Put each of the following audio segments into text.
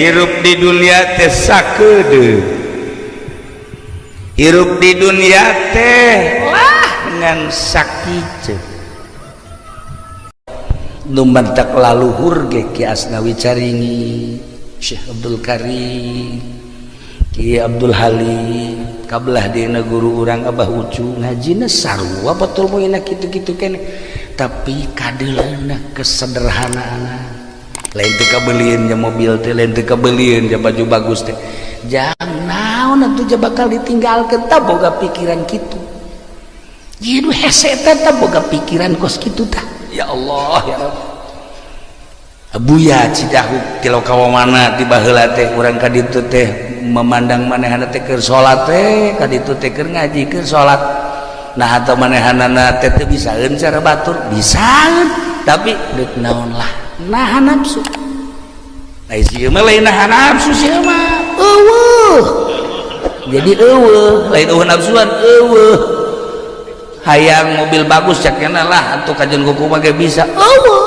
Hirup di dunia teh sakedeung, hirup di dunia teh lah ngan sakitu. Nu mantak laluhur ge Ki Asnawi Caringi, Syekh Abdul Karim, Ki Abdul Halim, kabelah dina guru urang Abah Ucu ngajina sarua betul moina kitu-kitu keneh, tapi kadeuleuna kesederhanaan. Lain teu kabelieun ja mobil teh, lain teu kabelieun ja baju bagus teh, jang naon atuh ja bakal ditinggalkeun, tah boga pikiran kitu. Ieu nu hese teh tah boga pikiran kos kitu tah. Ya Allah ya Rabb. Abuya Cidahu tilau kawamana ti baheula teh urang ka ditu teh memandang manehana teh keur salat teh, ka ditu teh keur ngaji keur salat. Nah atau manehanana teh teu bisaeun cara batur, bisaeun tapi deuk naon lah nahan nafsu. Ai sieun mah lain nahan nafsu sieun mah eueuh. Jadi eueuh, lain eueuh nafsuan, eueuh. Hayang mobil bagus cak nya lah atuh kajeun kuku mah ge bisa, eueuh.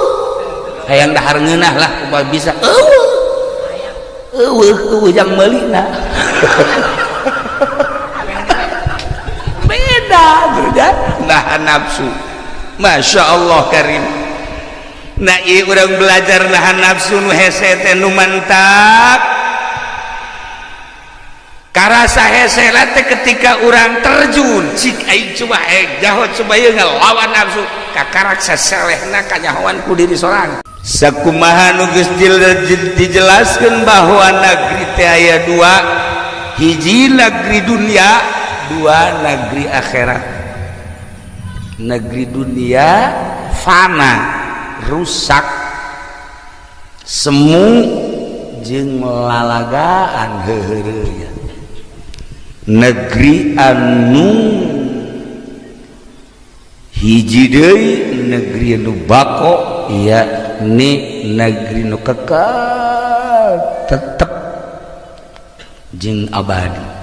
Hayang dahar ngeunah lah kumaha bisa, eueuh. Eueuh eueuh jang meulina. Beda geus nahan nafsu. Masya Allah karim. Nah ieu urang belajar nahan nafsu nu hese teh nu mantap. Karasa hese teh ketika urang terjun cik aing coba jaho coba ieu ngelawan nafsu kakarak saselehna kanyahoan ku diri sorangan. Sakumaha nu geus dijelaskeun bahwa negeri teh aya dua, hiji negeri dunia, dua negeri akhirat. Negeri dunia fana, rusak, semu jeung lalagaan heuheureun. Negeri anu hiji deui negeri anu bako, yakni negeri nu kekal tetep jeung abadi.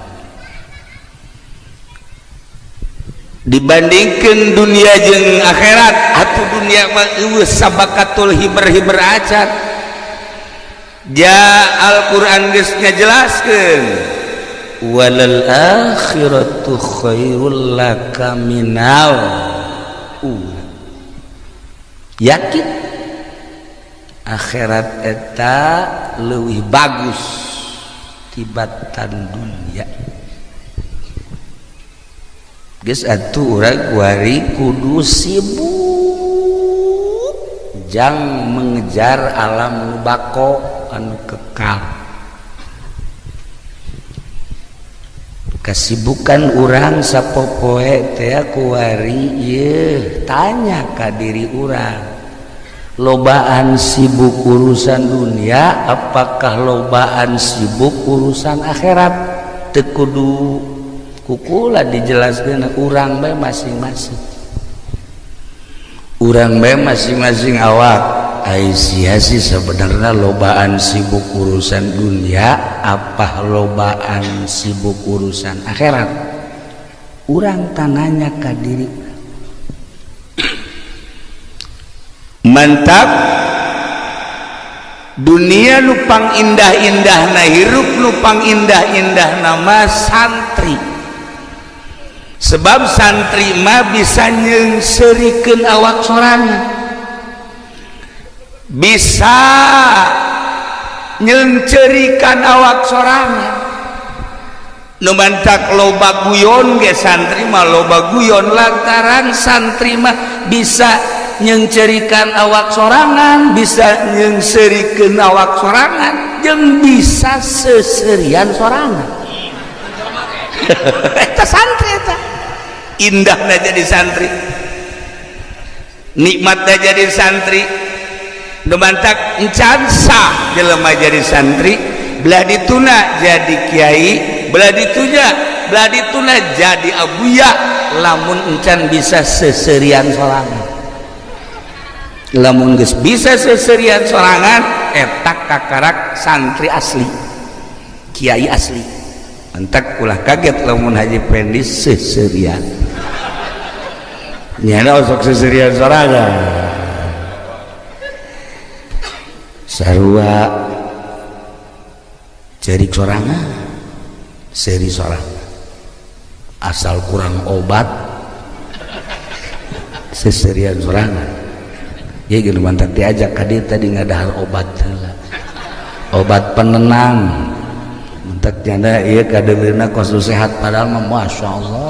Dibandingkan dunia jeung akhirat, atuh dunia mah eueuh sabakatul hiber-hiber acan. Ja Al-Qur'an geus ngajelaskeun walal akhiratu khairul laka minal ula. Yakin akhirat eta leuwih bagus tibatan dunia. Geus atuh urang kuari kudu sibuk jang mengejar alam nu bako anu kekal. Kesibukan urang sapopoe teh kuari ieu tanya ka diri urang, lobaan sibuk urusan dunia apakah lobaan sibuk urusan akhirat? Teu kudu kukula dijelaskeun, urang bae masing-masing, urang bae masing-masing awak. Ai sia sih sebenarnya lobaan sibuk urusan dunia apa lobaan sibuk urusan akhirat? Urang tananya ka diri. Mantap dunia lupang indah-indah na hirup lupang indah-indah nama santri. Sebab santri mah bisa nyeungseurikeun awak sorangan, bisa nyeungceurikan awak sorangan. Nu mantak loba guyon ge santri mah loba guyon lantaran santri mah bisa nyeungceurikan awak sorangan, bisa nyeungseurikeun awak sorangan, jeung bisa seserian sorangan. Eta santri eta indahna jadi santri, nikmatna jadi santri. Nu mantak encan sah jelema jadi santri, belah dituna jadi kiai, belah ditunya belah dituna jadi abuya, lamun encan bisa seserian sorangan. Lamun geus bisa seserian sorangan eta kakarak santri asli, kiai asli. Entak ulah kaget lamun Haji Pendi seserian nyana osok seserian sorangan. Sarua Cerik sorangan, seri sorangan, asal kurang obat seserian sorangan. Ya gini mantap diajak ka dieu tadi ngadahar obat heula, obat penenang. Mentak janda ieu kadeuleuna kos nu sehat, padahal mah Masya Allah.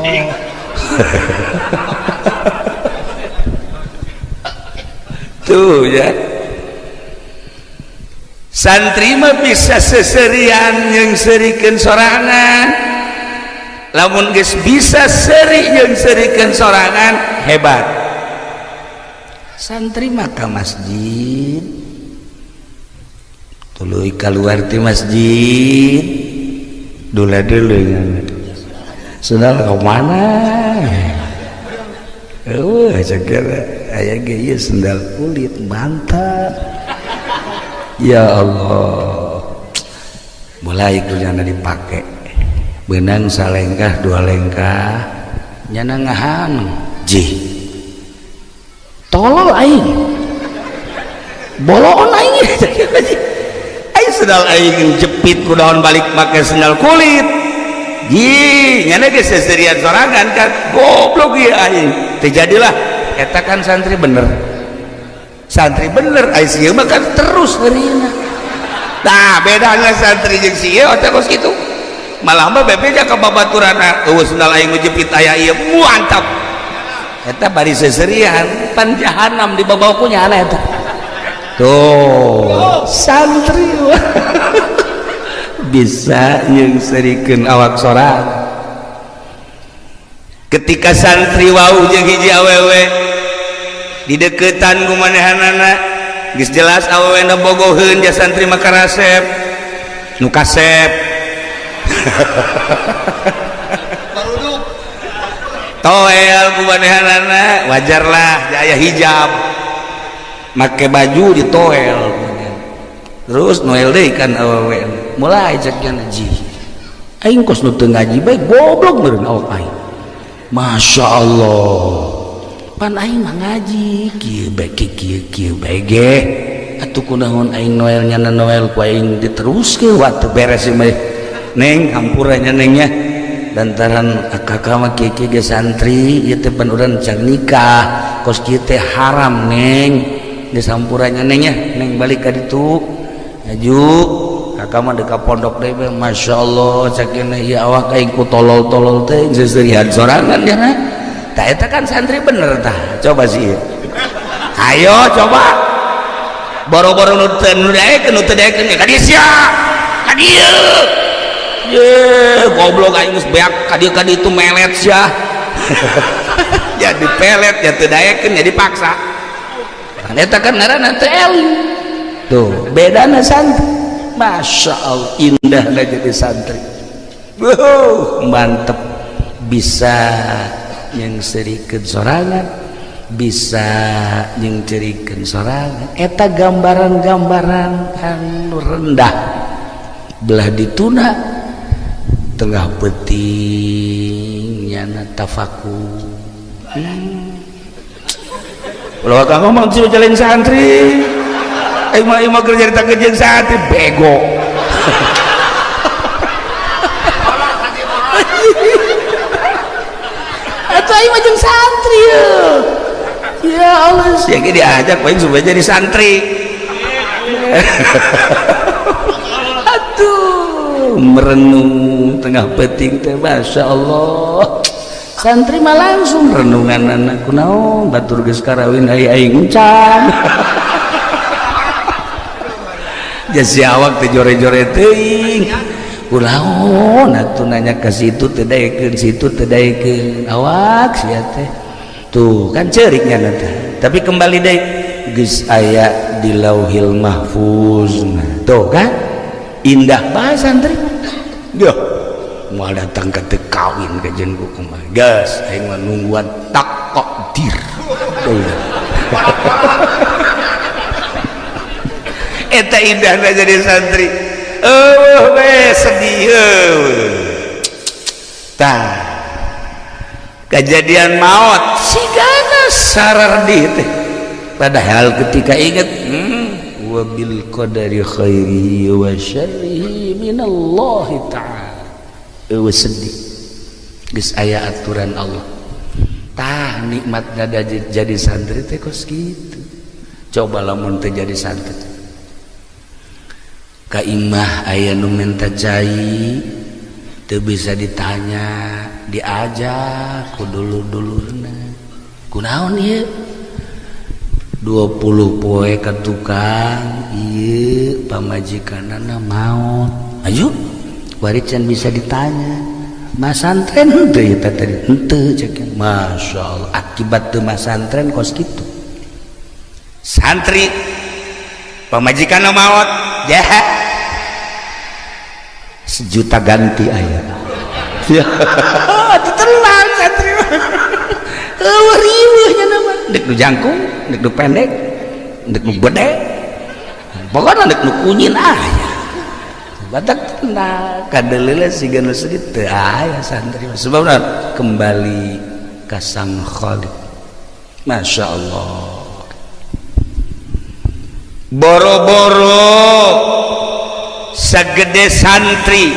Tuh ya, santri mah bisa seserian yang serikeun sorangan. Lamun geus bisa seri jeung serikeun sorangan, hebat. Santri mah ka masjid, tuluy kaluar ti masjid, dula dulu sendal ka mana? Eueuh cek aya ge ieu sendal kulit mantap. Ya Allah, mulai kunyana dipake benang salengkah dua lengkah nyana ngahan jih tolol aing boloon aing. Aing sendal aing jepit ku daun balik make sendal kulit jih nyana geus seserian sorangan kan goblok ieu aing. Terjadilah eta kan santri bener, santri bener ai sieun mah kan terus heurina. Nah bedana santri jeung sieun otak kos kitu malah mah bebeja ka babaturanna eueuh sendal aing jepit aya ieu mantap. Eta bari seserian pan jahanam di babawa ku nyana eta. Tuh santri bisa jeung serikeun awak sorang. Ketika santri wau jeung hiji awewe dideketan ku manehanana, geus jelas awewe na bogoheun ja santri mah karasep nu kasep toel ku manehanana, wajarlah aya hijab make baju ditoel terus noel deui kan awewe mulai cek nya ji aing kos nu teu ngaji bae goblok meureun awak aing. Masya Allah, pan aing mah ngaji kieu bae kieu kieu bae ge atuh kunaon aing noel nyana noel ku aing diteruskeun waktu beres ieu mah neng hampura nya neng nya lantaran kakak mah kieu kieu ge santri ieu teh pan urang can nikah kos kieu teh haram neng geus hampura nya neng nya neng balik ka ditu aju kakak mah deka pondok deui bae. Masya Allah cek ieu awak aing ku tolol-tolol teh seserian sorangan nya. Tah eta kan santri bener tah. Coba sih ayo coba boro-boro nu teu nu daekeun nu teu daekeun ka dieu sia ka dieu ye goblok aing geus beak ka dieu ka ditu melet sia. Jadi pelet ya teu daekeun jadi paksa. Kan eta kan ngaranna teu eling. Tuh bedana santri. Masya Allah indahnya jadi santri. Wow, mantep bisa yang serikeun sorangan, bisa yang cerikeun sorangan. Eta gambaran-gambaran anu rendah belah dituna tengah peuting nyana tafakur. Ulah kang ngomong sih jalan santri. Aing mah kerja di jeung santri bego. Atuh aing mah jeung santri ya. Ya Allah, sia ge diajak aing supaya jadi santri. Aduh, merenung tengah peuting teh Masya Allah. Santri mah langsung renungan anak kunaon batur geus karawin ai aing encan. Jasi awak teh jore-jore teuing. Kunaon atuh nanya ka situ teu daekeun, situ teu daekeun. Awak sia teh. Tuh kan ceurik nya teh. Tapi kembali deui geus aya di Lauhil Mahfuz. Nah, tuh kan indah bae santri. Duh, moal datang ka teu kawin ka jeung ku kumaha. Geus aing mah nungguan takdir. Eta indahna jadi santri. Eueuh we sedih eueuh. Tah kejadian maut sigana sarardih teh. Padahal ketika inget, Wa bil qadari khairihi wa syarrihi minallahi ta'ala. Eueuh sedih geus aya aturan Allah. Tah nikmatna jadi santri teh kos kitu. Coba lamun teu jadi santri, ka imah aya nu minta cai teu bisa ditanya, diajak ku dulur-dulurna, kunaon ieu 20 poe ka tukang ieu pamajikanana maot, ayo bari can bisa ditanya. Masantren henteu ieu teh tadi henteu cek. Masya Allah, akibat teu masantren kos kitu. Santri pamajikanna maot ya sejuta ganti aya ya tenang santri mah eueuh riweuh nya mah, dek nu jangkung, dek nu pendek, dek nu gede, pokokna dek nu kunyin aya. Batak tenang kadeleula siga nu sedih teu aya santri mah, sebabna kembali ka Sang Khaliq. Masya Allah, boro-boro segede santri,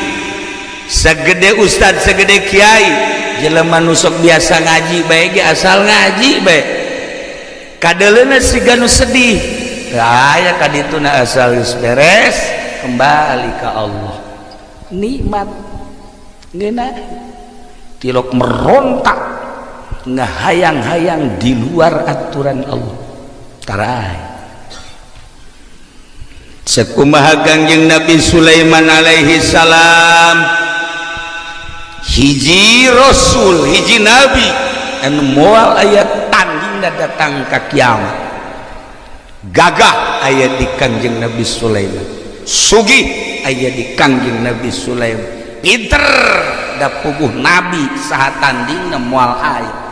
segede ustad, segede kiai, jelema nu sok biasa ngaji bae ge, asal ngaji bae kadeleuna siga nu sedih teu aya ka dituna. Asal geus beres kembali ka Allah, nikmat ngeunah tilok merontak ngahayang-hayang di luar aturan Allah tarai. Sekumaha Kangjeng Nabi Sulaiman alaihi salam, hiji rasul, hiji nabi anu moal aya tandingna datang ka kiamat. Gagah aya di Kangjeng Nabi Sulaiman, sugih aya di Kangjeng Nabi Sulaiman, pinter da puguh nabi saha tandingna moal aya.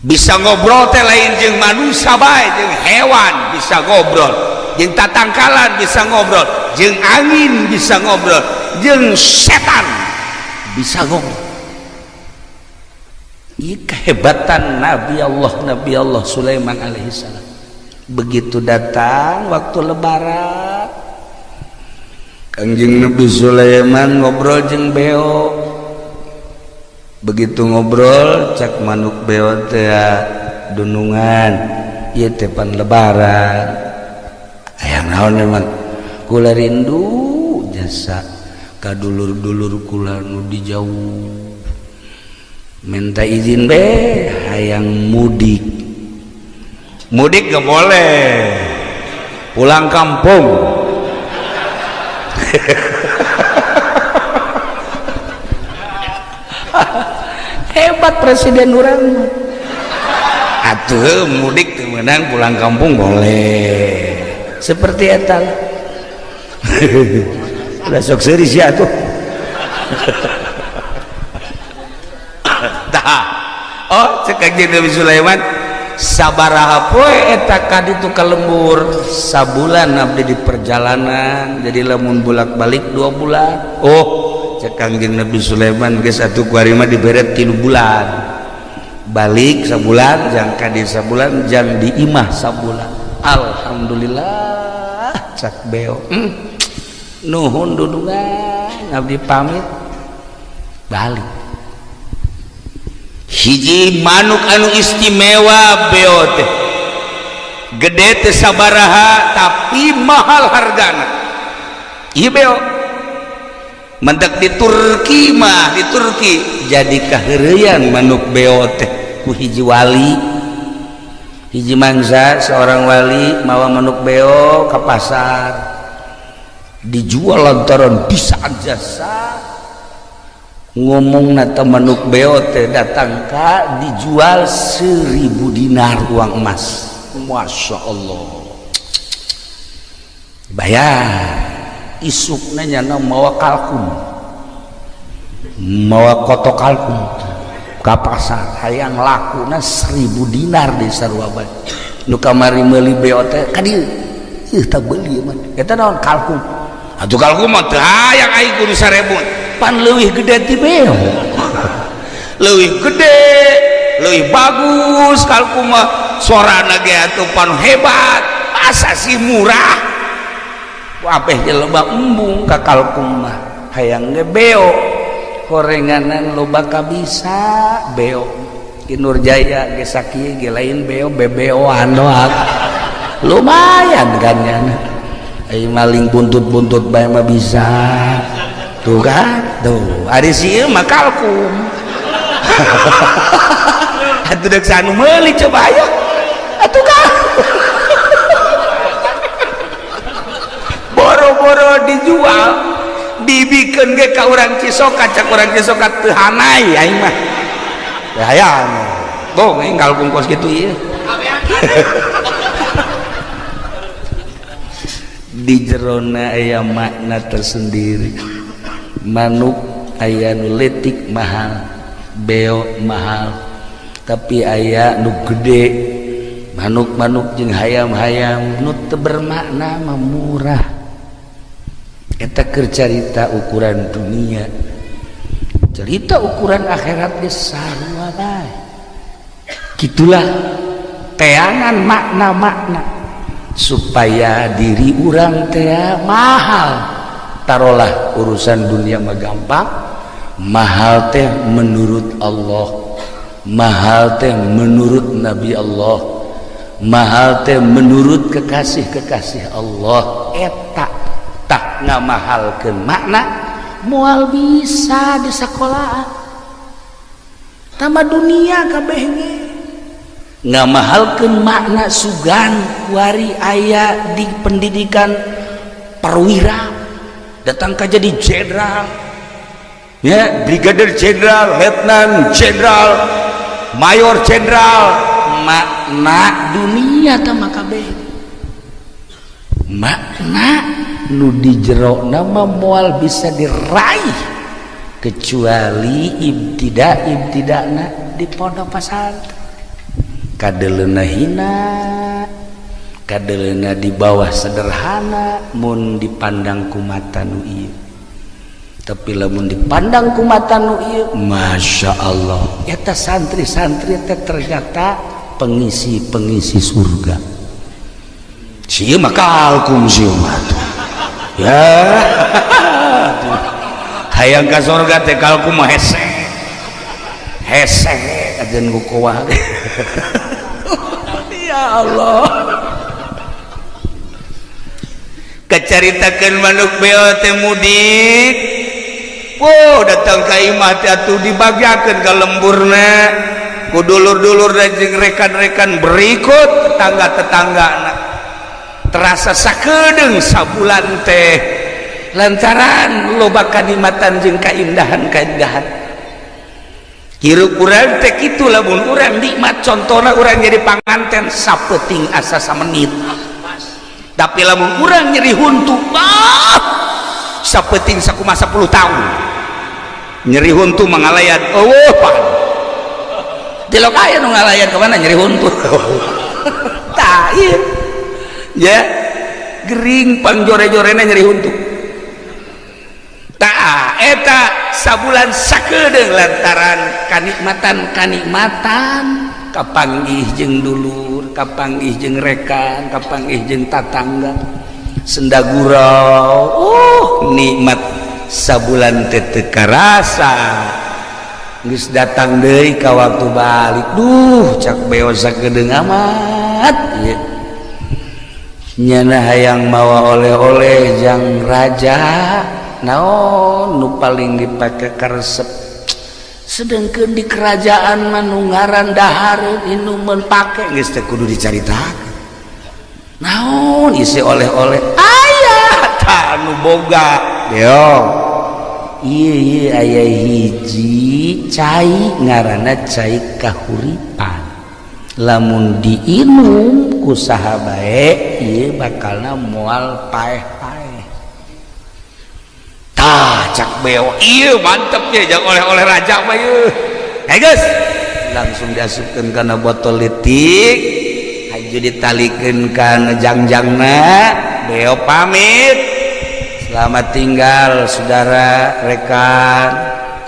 Bisa ngobrol teh lain jeung manusia bae, jeung hewan bisa ngobrol, jeung tatangkalan bisa ngobrol, jeung angin bisa ngobrol, jeung setan bisa ngobrol. Ini kehebatan Nabi Allah, Nabi Allah Sulaiman alaihissalam. Begitu datang waktu Lebaran, Kangjeng Nabi Sulaiman ngobrol jeung beo. Begitu ngobrol, cak manuk beo teh, "Dunungan, ieu teh pan Lebaran, aya naon?" "Memang kula rindu jasa ka dulur-dulur kula nu di jauh, minta izin be hayang mudik." Mudik gak boleh, pulang kampung. Hebat presiden urang mah atuh, mudik teu meunang, pulang kampung boleh. Seperti eta lah. Udah sok serius ya tuh. Tah, oh, cek Kanjeng Nabi Sulaiman, "Sabaraha poe eta ka ditu ka lembur?" "Sabulan abdi di perjalanan, jadi lamun bolak-balik 2 bulan." Oh, cek Kangjeng Nabi Sulaiman, "Geus atuh, kuari mah dibere 3 bulan, balik sabulan, jang ka di sabulan, jang di imah sabulan." "Alhamdulillah," cak beo. Nuhun dunungan, abdi pamit balik." Hiji manuk anu istimewa beo teh, gede teh sabaraha tapi mahal hargana. Ieu beo mendak di Turki mah, di Turki jadi kaheureuyan manuk beo teh ku hiji wali. Hiji mangsa seorang wali mawa manuk beo ke pasar, dijual lantaran bisa jasa ngomong nata manuk beo teh datang ka dijual 1000 dinar uang emas. Masya Allah, bayar. Isuk nanya mawa kalkun, mawa kotok kalkun ka pasar, hayang lakuna 1000 dinar di sarua bae. Nu kamari meuli beo teh ka dieu, ih, tak beuli mah eta naon? Kalkun atuh, kalkun mah teu hayang aing, kudu 1000. Pan leuwih gede ti beo, leuwih gede, leuwih bagus kalkun mah, sorana ge atuh pan hebat. Masa sih murah? Kabeh loba embung ka kalkum mah. Hayang ge beo. Horenganan loba kabisa beo. Ki Nurjaya ge sakieu ge lain beo bebeoan doang. Lumayan kan nya. Ai maling buntut-buntut bae mah bisa. Tuh kan? Tuh, ari si ieu mah kalkum. Atuh deuk sanu meuli coba aya. Atuh kan. Boro-boro dijual, dibikeun ge ka urang Cisoka, cak urang Cisoka teu hanai aing mah. Ya hayang. Bong aing kalkum kos kitu ieu. Di jerona aya makna tersendiri. Manuk aya nu leutik mahal, beo mahal, tapi aya nu gede. Manuk-manuk jeung hayam-hayam nu teu bermakna mah murah. Eta keur carita ukuran dunia, cerita ukuran akhirat ge sarua bae. Kitulah teangan makna-makna supaya diri urang teh mahal. Tarolah urusan dunia mah gampang, mahal teh menurut Allah, mahal teh menurut Nabi Allah, mahal teh menurut kekasih-kekasih Allah. Eta tak ngamahalkeun makna moal bisa di sekolah tama dunia kabeh ge ngamahalkeun makna sugan kuari aya di pendidikan perwira datang ka jadi jenderal ya, brigadir jenderal, letnan jenderal, mayor jenderal. Makna dunia tama kabeh makna nu di jero nama moal bisa diraih kecuali ibtida-ibtidana di pondok pesantren. Kadeleuna hina, kadeleuna di bawah sederhana mun dipandang ku mata nu ieu. Tapi lamun dipandang ku mata nu ieu, Masya Allah, eta santri-santri teh ternyata pengisi-pengisi surga. Sieu mah kalkum sieu mah. Ya. Hayang ka surga teh kalkum mah hese. Hese ajeun ku kuah. Ya Allah. Kecaritakeun manuk beo teh mudik. Wow, datang ka imah teh atuh dibagiakeun ka lemburna. Ku dulur-dulur dan jeung rekan-rekan berikut tetangga-tetanggana. Terasa sakedeung sabulan teh lantaran loba kanikmatan jeung kaindahan-kaindahan. Hirup urang teh kitu lamun urang nikmat, contona urang jadi panganten sapeuting asa samenit. Tapi lamun urang nyeri huntu, ah, sapeuting sakumaha 10 tahun. Nyeri huntu mangalayan, eueuh pan. Tilok aya nu ngalayan ka mana nyeri huntu. Tah ieu. Ya, gering pangjore-jorena nyeri huntu. Tah eta sabulan sakedeung lantaran kanikmatan-kanikmatan kapanggih jeung dulur, kapanggih jeung rekan, kapanggih jeung tatangga, senda gurau, nikmat sabulan teh teu karasa. Geus datang deui ka waktu balik, duh cak beo sakedeung amat ieu. Nyana hayang mawa oleh-oleh jang raja, naon nu paling dipake karesep. Sedengkeun di kerajaan mah nu ngaran dahareun inumeun pake geus teh kudu dicaritakeun. Naon isi oleh-oleh aya tah nu boga beo. Ieu ieu aya hiji cai ngaranna cai kahuripan. Lamun diinum ku saha bae ieu bakalna moal paeh-paeh. Tah cak beo ieu mantep ye jang oleh-oleh raja mah ieu. Hey geus, langsung diasupkeun kana botol leutik, haju ditalikeun kana jangjangna, beo pamit. Selamat tinggal saudara, rekan,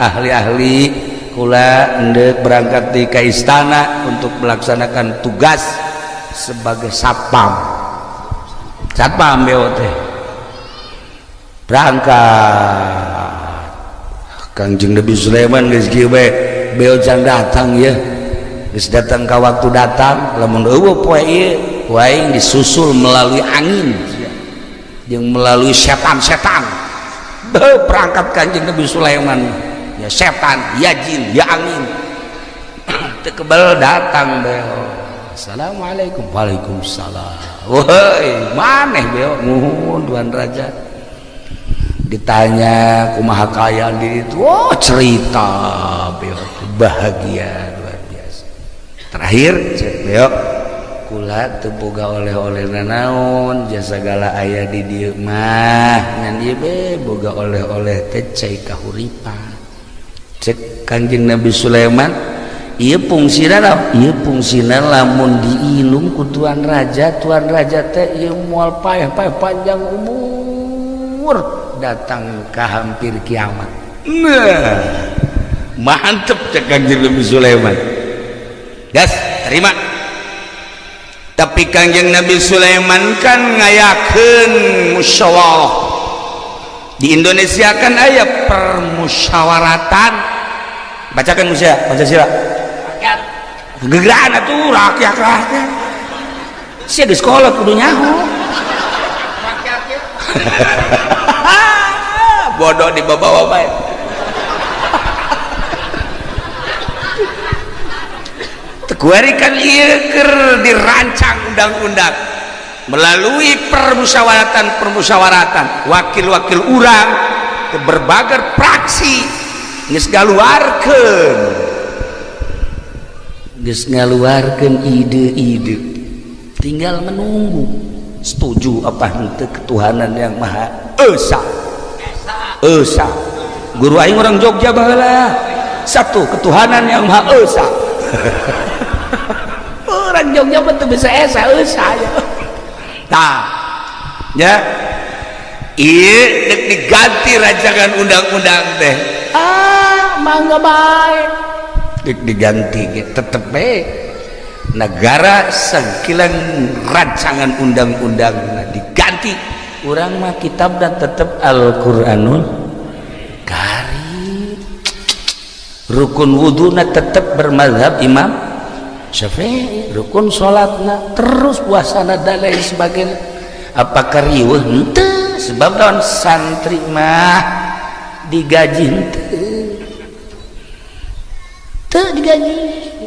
ahli-ahli. Kula endek berangkat di ke istana untuk melaksanakan tugas sebagai satpam. Satpam beo teh berangkat. Kangjeng Nabi Sulaiman geus kieu bae, beo can datang ya, geus datang ka waktu datang. Lamun eueuh poe ieu, wae disusul melalui angin jeung melalui setan-setan. Beuh, perangkat Kanjeng Nabi Sulaiman ya, setan ya, jin ya, angin teu kebel datang beo. Assalamualaikum. Waalaikumsalam. Woi, maneh beo? Muhun, tuan raja. Ditanya kumaha kaayaan di itu. Oh, cerita beo, bahagia luar biasa. Terakhir cek beo, kula teu boga oleh-oleh nanaon, jasa segala aya di dieu mah, ngan ieu be boga oleh-oleh teh cai kahuripan. Cek Kanjeng Nabi Sulaiman, ieu fungsina naon? Ieu fungsina lamun diinum ku tuan raja, tuan raja teh ieu moal paeh-paeh, panjang umur datang ke hampir kiamat. Nah, mantep cek Kanjeng Nabi Sulaiman. Gas, terima. Tapi Kanjeng Nabi Sulaiman kan ngayakeun musyawarah. Di Indonesia kan aya permusyawaratan. Bacakan Musa, Pancasila. Rakyat. Gegeraan atuh rakyat rakyat. Sia di sekolah kudu nyaho. Rakyat ya. Bodoh dibawa bae. Kuari kan ieu keur dirancang undang-undang melalui permusyawaratan-permusyawaratan wakil-wakil urang ke berbagai fraksi geus ngaluarkeun, geus ngaluarkeun ide-ide, tinggal menunggu setuju apa henteu. Ketuhanan yang Maha Esa. Esa. Guru aing orang Jogja baheula, satu ketuhanan yang Maha Esa. Orang Jogja mah teu bisa esa, esa ya. Nah ya, ieu dek diganti rancangan undang-undang teh, ah mangga bae dek diganti ge tetep bae negara sakilan rancangan undang-undang diganti, urang mah kitab dan tetep Al-Qur'anul Karim. Rukun wuduna tetep bermazhab Imam Syafi'i, rukun salatna terus, puasana dan lain sebagainya. Apakah riweuh? Henteu. Sebab lawan santri mah digaji henteu, teu digaji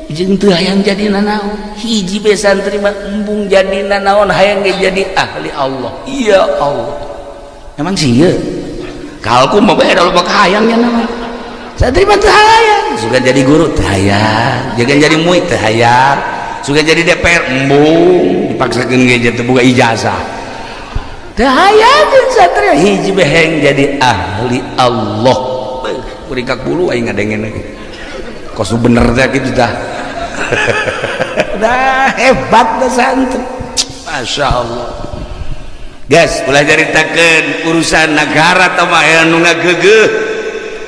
jeung teu hayang jadi nanaon. Hiji be santri mah embung jadi nanaon, hayang ge jadi ahli Allah. Ya Allah, emang sih ieu kalku mah beda, loba hayangnya naon. Santri mah teu hayang suka jadi guru, teu hayang jangan jadi muid, teu hayang suka jadi DPR, embung dipaksakeun ge teu boga ijazah, teu hayang santri. Hiji be hayang jadi ahli Allah. Beuh, kuringkak bulu aing ngadengen lagi kos bener teh kitu tah. Dah hebat dah santri, Masya Allah. Guys, ulah caritakeun urusan negara teh mah aya nu ngageugeuh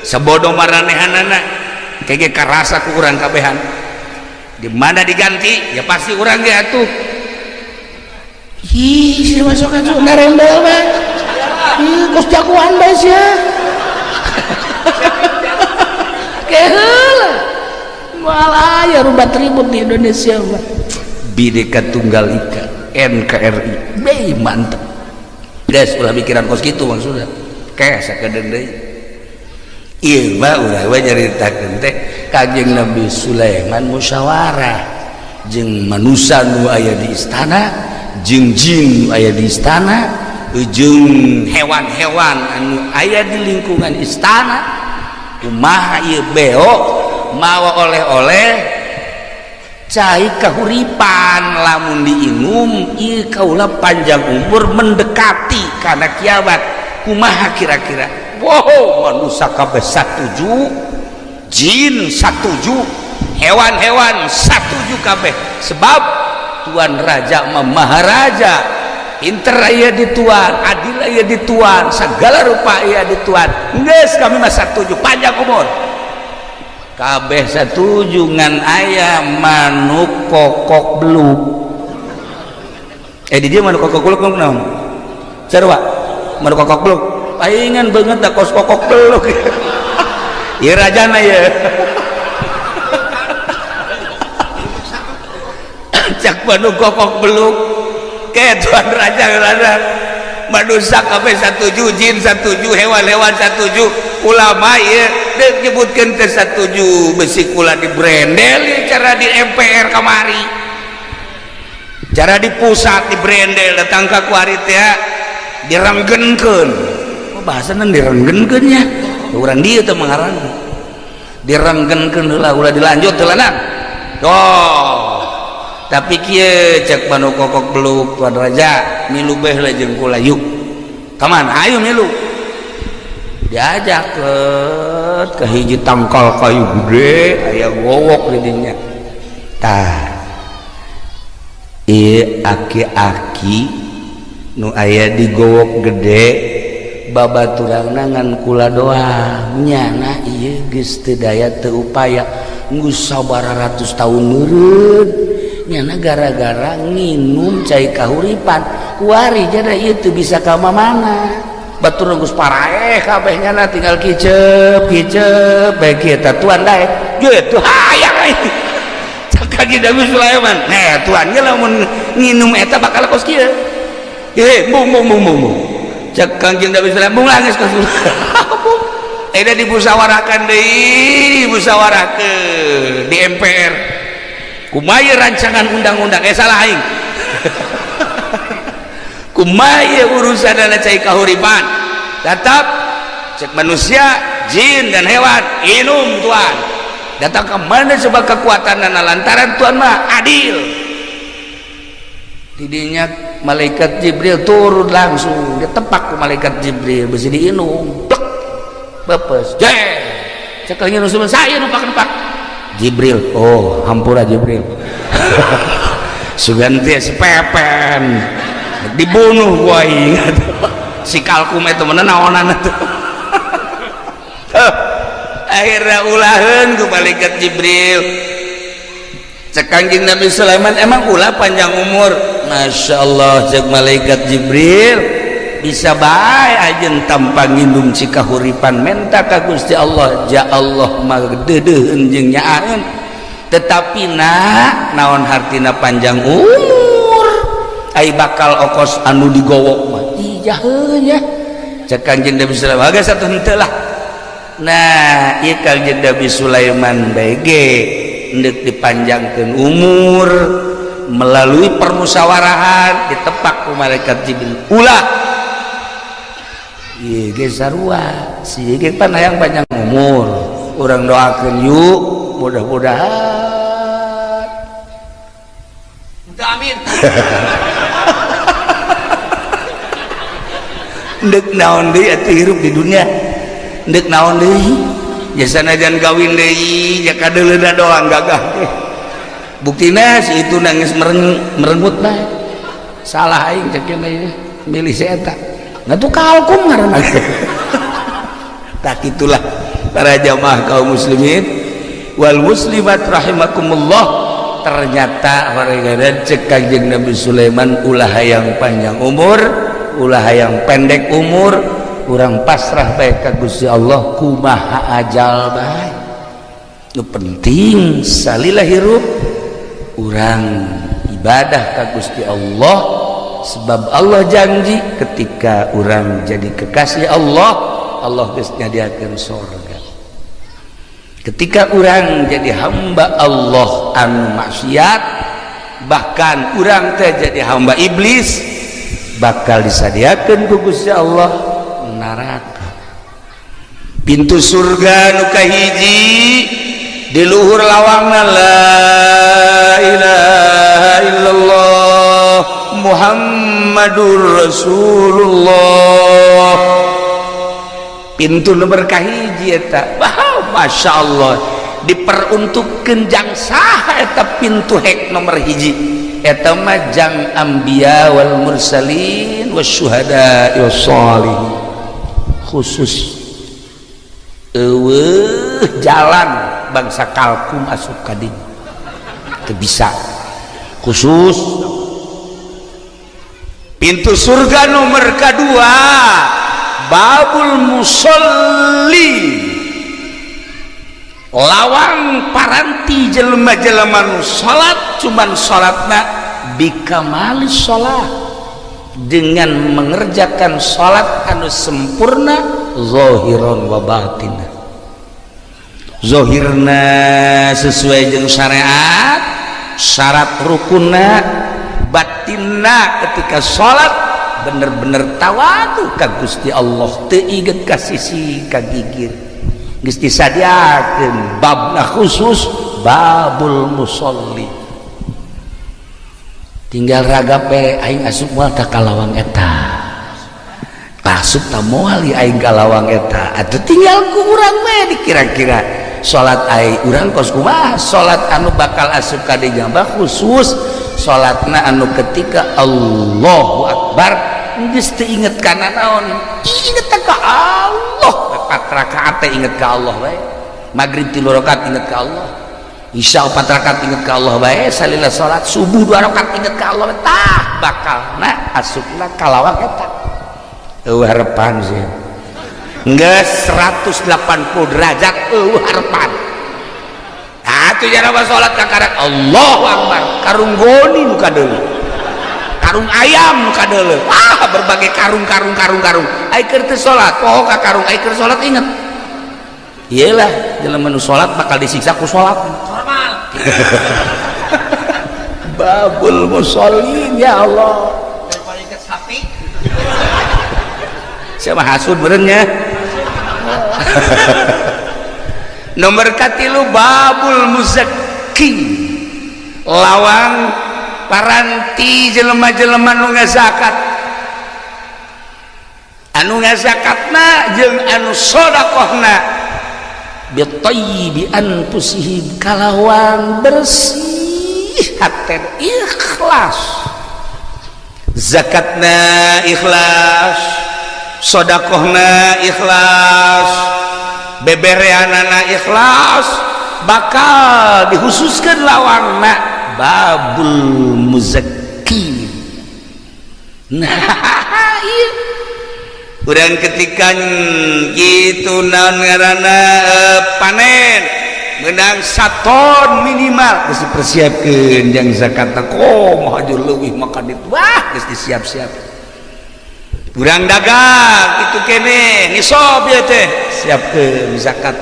sebodoh maranehanana kege karasa ku urang kabehan. Di mana diganti ya pasti urang ge atuh. Ih, si masuk atuh narembel mah. Ih, kos jagoan bae sia. Keheula. Moal aya rubat ribut di Indonesia mah. Bhinneka Tunggal Ika, NKRI. Beuh, mantep. Guys, ulah mikiran kos kitu maksudna. Keh sakedeung deui. Ieu mah urang we nyaritakeun teh Kanjeng Nabi Sulaiman musyawarah jeung manusia nu aya di istana, jeung jin nu aya di istana, jeung hewan-hewan anu aya di lingkungan istana. Kumaha ieu beo mawa oleh-oleh cai kahuripan, lamun diinum ieu kaula panjang umur mendekati kana kiamat, kumaha kira-kira? Wow, manusia kabeh satuju, jin satuju, hewan-hewan satuju kabeh, sebab tuan raja mah maharaja, pinter aya di tuan, adil aya di tuan, segala rupa aya di tuan. Geus kami mah satuju panjang umur kabeh satuju, ngan aya manuk kokok beluk. Di dia manuk kokok beluk naon? Sarua manu kokok beluk paingan banget dah kos kokok beluk. Ieu rajana ye. Cak manu kokok beluk ke tuan raja raja manusia kabeh satuju, jin satuju, hewan-hewan satuju, ulama ieu deuk nyebutkeun teh satuju, besi kula di brendel cara di MPR kamari, cara di pusat di brendel datang ka kuari teh direnggenkeun. Oh, bahasana direnggenkeun nya urang dieu teh mengarang direnggenkeun heula ulah dilanjut heula na. Oh, tapi kieu cek manu kokok beluk tuan raja milu beh lah jeung kula yuk ka mana ayo milu diajak ke hiji tangkal kayu gede aya gowok di dinya tah ieu aki-aki nu aya di gowok gede babaturangna ngan kula doang nyana ieu geus teu daya teu upaya geus sabaraha ratus tahun meureun nyana gara-gara nginum cai kahuripan kuari jada ieu teu bisa ka mana batur geus paraeh kabeh nyana tinggal kicep kicep bae kieu tah tuan daek gitu hayang aing cak Kanjeng Nabi Sulaiman nah tuan ge lamun nginum eta bakal kos kieu eh bung bung bung bung cak Kanjeng Nabi Sulaiman bung langis ka eta dimusyawarahkan deui dimusyawarahkeun di MPR kumaha rancangan undang-undang salah aing kumaha urusan dana cai kahuripan tetap cek manusia jin dan hewan inum tuan datang ke mana sebab kekuatan dan lantaran tuan mah adil tidinya malaikat Jibril turun langsung dia tepak ke malaikat Jibril besi diinum plek bepes jeh cek kanjeng Rasul saya numpak-numpak Jibril oh hampura Jibril sugan teh si Pepen dibunuh gua ingat si kalkum itu mana naonan itu akhirnya ulaheun ku malaikat Jibril cek Kanjeng Nabi Sulaiman emang ulah panjang umur Masya Allah cek malaikat Jibril bisa bae ajen tanpa ngindung cikahuripan menta ka Gusti Allah ja Allah mah deudeuheun jeung nyaaeun tetapi nak naon hartina panjang umur ai bakal okos anu digowok mah ijaheun ya cek Kanjeng Nabi Sulaiman geus satu henteu lah. Nah ieu Kanjeng Nabi Sulaiman bae ge endek dipanjangkeun umur melalui permusyawarahan ditepak ku malaikat Jibril ulah ieu ge sarua si ge pan hayang panjang umur urang doakeun yuk mudah-mudahan amin. Ndek naon deui atuh hirup di dunia ndek naon deui jasana jangan kawin deui ja kadeuleuna doang gagah buktina si itu nangis merenggut bae salah aing cek ieu milih si eta nah tuh kalkum ngaranna. Tak itulah para jamaah kaum muslimin wal muslimat rahimakumullah. Ternyata warga cek Kanjeng Nabi Sulaiman ulah hayang panjang umur ulah hayang pendek umur urang pasrah bae ka Gusti Allah kumaha ajal bae nu penting salila hirup urang ibadah ka Gusti Allah sebab Allah janji ketika urang jadi kekasih Allah, Allah geus nyadiakeun sorga. Ketika urang jadi hamba Allah anu maksiat bahkan urang teh jadi hamba iblis bakal disadiakeun ku Gusti Allah neraka. Pintu surga nu kahiji di luhur lawangna la ilaha illallah Muhammadur Rasulullah. Pintu nomor kahiji eta wah Masya Allah diperuntukkan jang saha eta pintu hek nomor hiji eta mah jang anbiya wal mursalin wasyuhada wassalihin khusus eueuh jalan bangsa kalkum asup ka dinya teu bisa khusus. Pintu surga nomor kedua, babul musolli, lawang paranti jelema-jelema nu salat, cuman salatna bikamali salat, dengan mengerjakan salat anu sempurna zahiron wa batinah. Zohirna sesuai jeung syariat, syarat rukunna, batinna ketika salat bener-bener tawadu ka Gusti Allah, teu inget ka sisi ka gigir. Geus disadiakeun babna khusus, babul musolli. Tinggal ragap we, aing asup moal ta ka lawang eta? Asup ta moal aing ka lawang eta? Atuh tinggal ku urang we dikira-kira salat aing urang kos kumaha. Salat anu bakal asup ka dinya khusus salatna anu ketika Allahu Akbar geus teu inget kana naon, inget ka Allah. Empat rakaat teh inget ka Allah we, maghrib tilu rakaat inget ka Allah, isya empat rakaat inget ka Allah bae, salila salat subuh dua rakaat inget ka Allah. Tah, bakalna asupna ka lawang eta. Eueuh harapan sih, geus 180 derajat, eueuh harapan. Atuh jara salat kakarak Allahu Akbar, karung goni nu kadeuleu, karung ayam nu kadeuleu, ah, berbagai karung karung karung karung. Ai keur teu salat poho ka karung, ai keur salat inget. Iyalah, jelema nu salat bakal disiksa ku salat. Normal. Babul musallin, ya Allah. Daripada ikat sapi. Siapa hasud benernya. Nomor katilu, babul muzakki, lawang paranti jelema-jelema nu ngazakat, anu ngazakatna jeung anu sodakohna bitayyibi anfusihim, kalawan bersih hate, ikhlas. Zakatna ikhlas, sodakohna ikhlas, bebereanana ikhlas, bakal dikhususkan lawangna babul muzakki. Nah, iya, urang ketika gitu, naon ngaranna, panen menang saton minimal geus dipersiapkeun jang zakat. Kok mah leuwih maka itu, wah, geus disiap-siap. Urang dagang itu kene nisob ya teh, siapkeun zakat.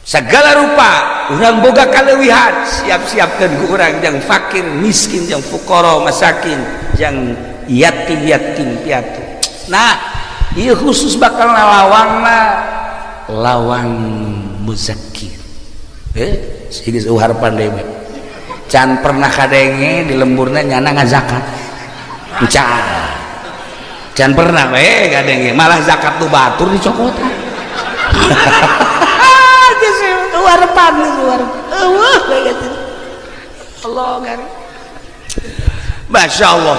Segala rupa urang boga kaleuwihan, siap-siapkeun ku urang jang fakir miskin, jang fuqara masakin, jang yatim yatim piatu. Nah, ieu khusus bakal lawangna lawang muzakir. Geus harapan deui, can pernah kadenge di lemburna nyana ngazakat, can can pernah we kadenge. Malah zakat tuh batur dicokotan. Geus harapan, geus eueuh. Allah ngari, Masya Allah.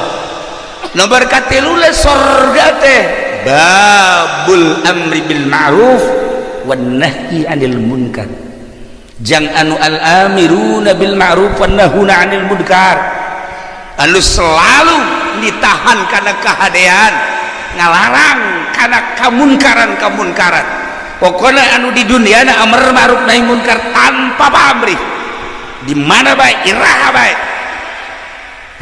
Nomor katilu le sorga teh babul amri bil ma'ruf wan nahyi anil munkar, jang anu al amiruna bil ma'ruf wan nahuna anil munkar, anu selalu ditahan karena kehadean, ngalarang karena kamunkaran kamunkaran. Pokoknya anu di dunia na amar ma'ruf nahi munkar tanpa pamrih, di mana baik, iraha baik,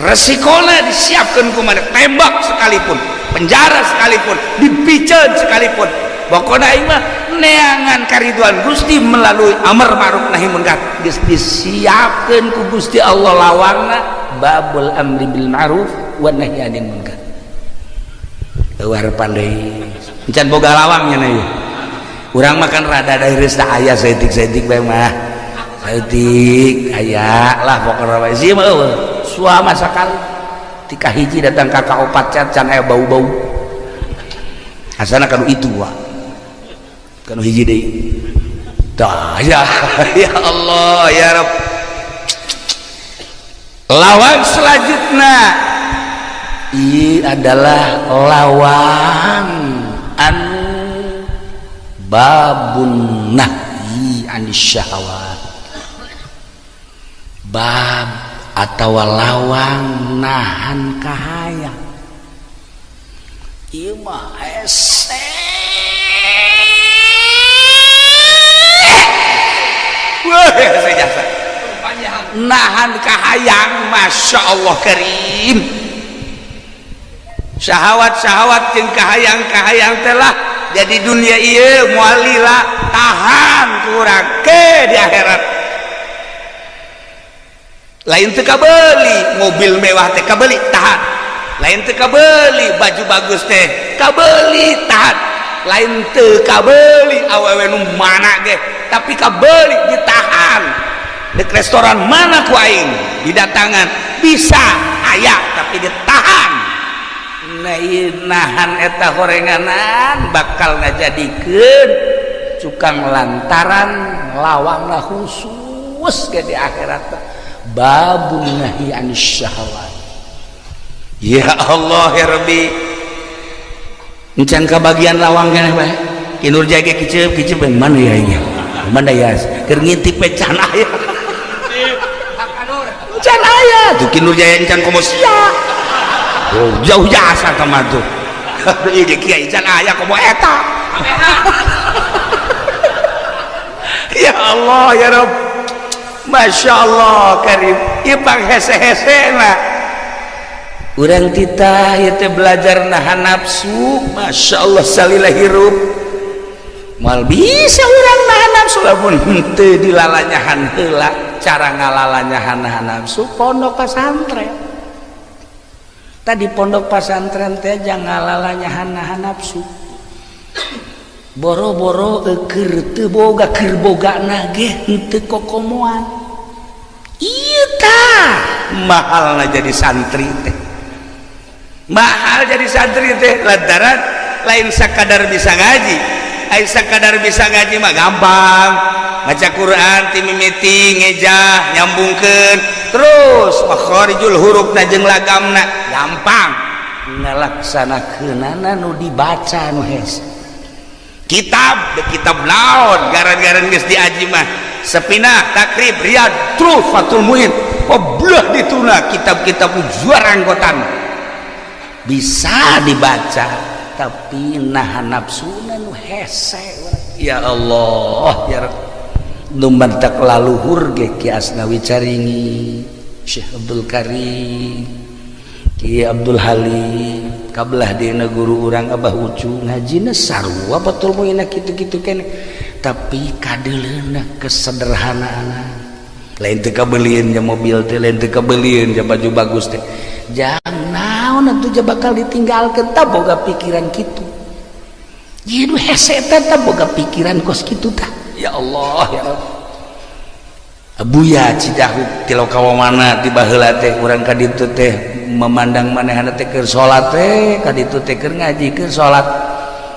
resikonya disiapkan kumana, tembak sekalipun, penjara sekalipun, dipiceun sekalipun, pokoknya aing mah neangan kariduan Gusti melalui amar ma'ruf nahi munkar. Geus disiapkeun ku Gusti Allah lawangna babul amri bil ma'ruf wan nahyi anil munkar. Eueuh harapan deui, encan boga lawangnya na ieu. Urang makan rada dari da aya saeutik-saeutik bae mah, saeutik aya lah pokokna bae. Sih mah eueuh suama sakali tika hiji datang ka kaopat cat can aya bau-bau asana kanu itu wa kanu hiji deui. Tah ya, ya Allah, ya Rabb. Lawang selanjutnya ini adalah lawang anu babun nahyi anis syahwat, bab Atau lawang nahan kahayang. Ieu mah hese. Wah, hese jasa. Nahan kahayang, Masya Allah karim. Syahwat-syahwat jeung kahayang-kahayang telah jadi dunia ieu moal lila, tahan kurang ke di akhirat. Lain teu kabeli mobil mewah teh kabeli, tahan. Lain teu kabeli baju bagus teh kabeli, tahan. Lain teu kabeli awewe nu mana ge, tapi kabeli ditahan. Di restoran mana ku aing didatangan bisa aya tapi ditahan. Nah, nahan eta horenganan bakal ngajadikeun cukang lantaran lawangna khusus ke di akhirat. Babun nahi anis syahwat. Ya Allah ya Rabbi, encan kabagian lawang keneh bae. Ki Nur Jaya kiceup kiceup mana ya ieu, mana ya keur ngintip we can aya, can aya tuh Ki Nur Jaya encan komo sia. Oh, jauh jasa ka mah tuh. Ieu ge kiai can aya komo eta. Ya Allah ya Rabb, Masya Allah karim. Ieu pang hese-hese na urang titah ieu teh belajar nahan nafsu. Masya Allah salila hirup moal bisa urang nahan nafsu lamun henteu dilalanyahan heula. Cara ngalalanyahan nahan nafsu pondok pasantren. Tadi pondok pasantren teh jangan ngalalanyahan nahan nafsu. Boro-boro keur teu boga, keur bogana ge henteu kokomoan. Ieu tah mahalna jadi santri teh. Mahal jadi santri teh lantaran lain sakadar bisa ngaji. Lain sakadar bisa ngaji mah gampang. Maca Quran ti mimiti ngejah nyambungkeun terus makharijul hurufna jeung lagamna gampang. Ngalaksanakeunana nu dibaca nu hese. Kitab de kitab naon garan-garan geus diaji mah Sepinah, Takrib, Riyad, terus Fathul Muin, oblah dituna kitab-kitab juara anggotan bisa dibaca tapi nahan nafsuna nu hese. Ya Allah ya Rabb, nu mantak laluhur ge Ki Asnawi Caringi, Syekh Abdul Karim, Ki Abdul Halim, kabelah dina guru urang Abah Ucu ngajina sarua Fathul Muin kitu-kitu keneh, tapi kadeuleuna kesederhanaan. Lain teu kabelieun ja mobil teh, lain teu kabelieun ja baju bagus teh, jangan naon atuh ja bakal ditinggalkeun. Tah boga pikiran kitu. Ieu nu hese teh tah boga pikiran kos kitu tah. Ya Allah ya Rabb. Abuya Cidahu tilau kawamana di baheula teh urang ka ditu teh memandang manehana teh keur salat teh ka ditu teh keur ngaji keur salat.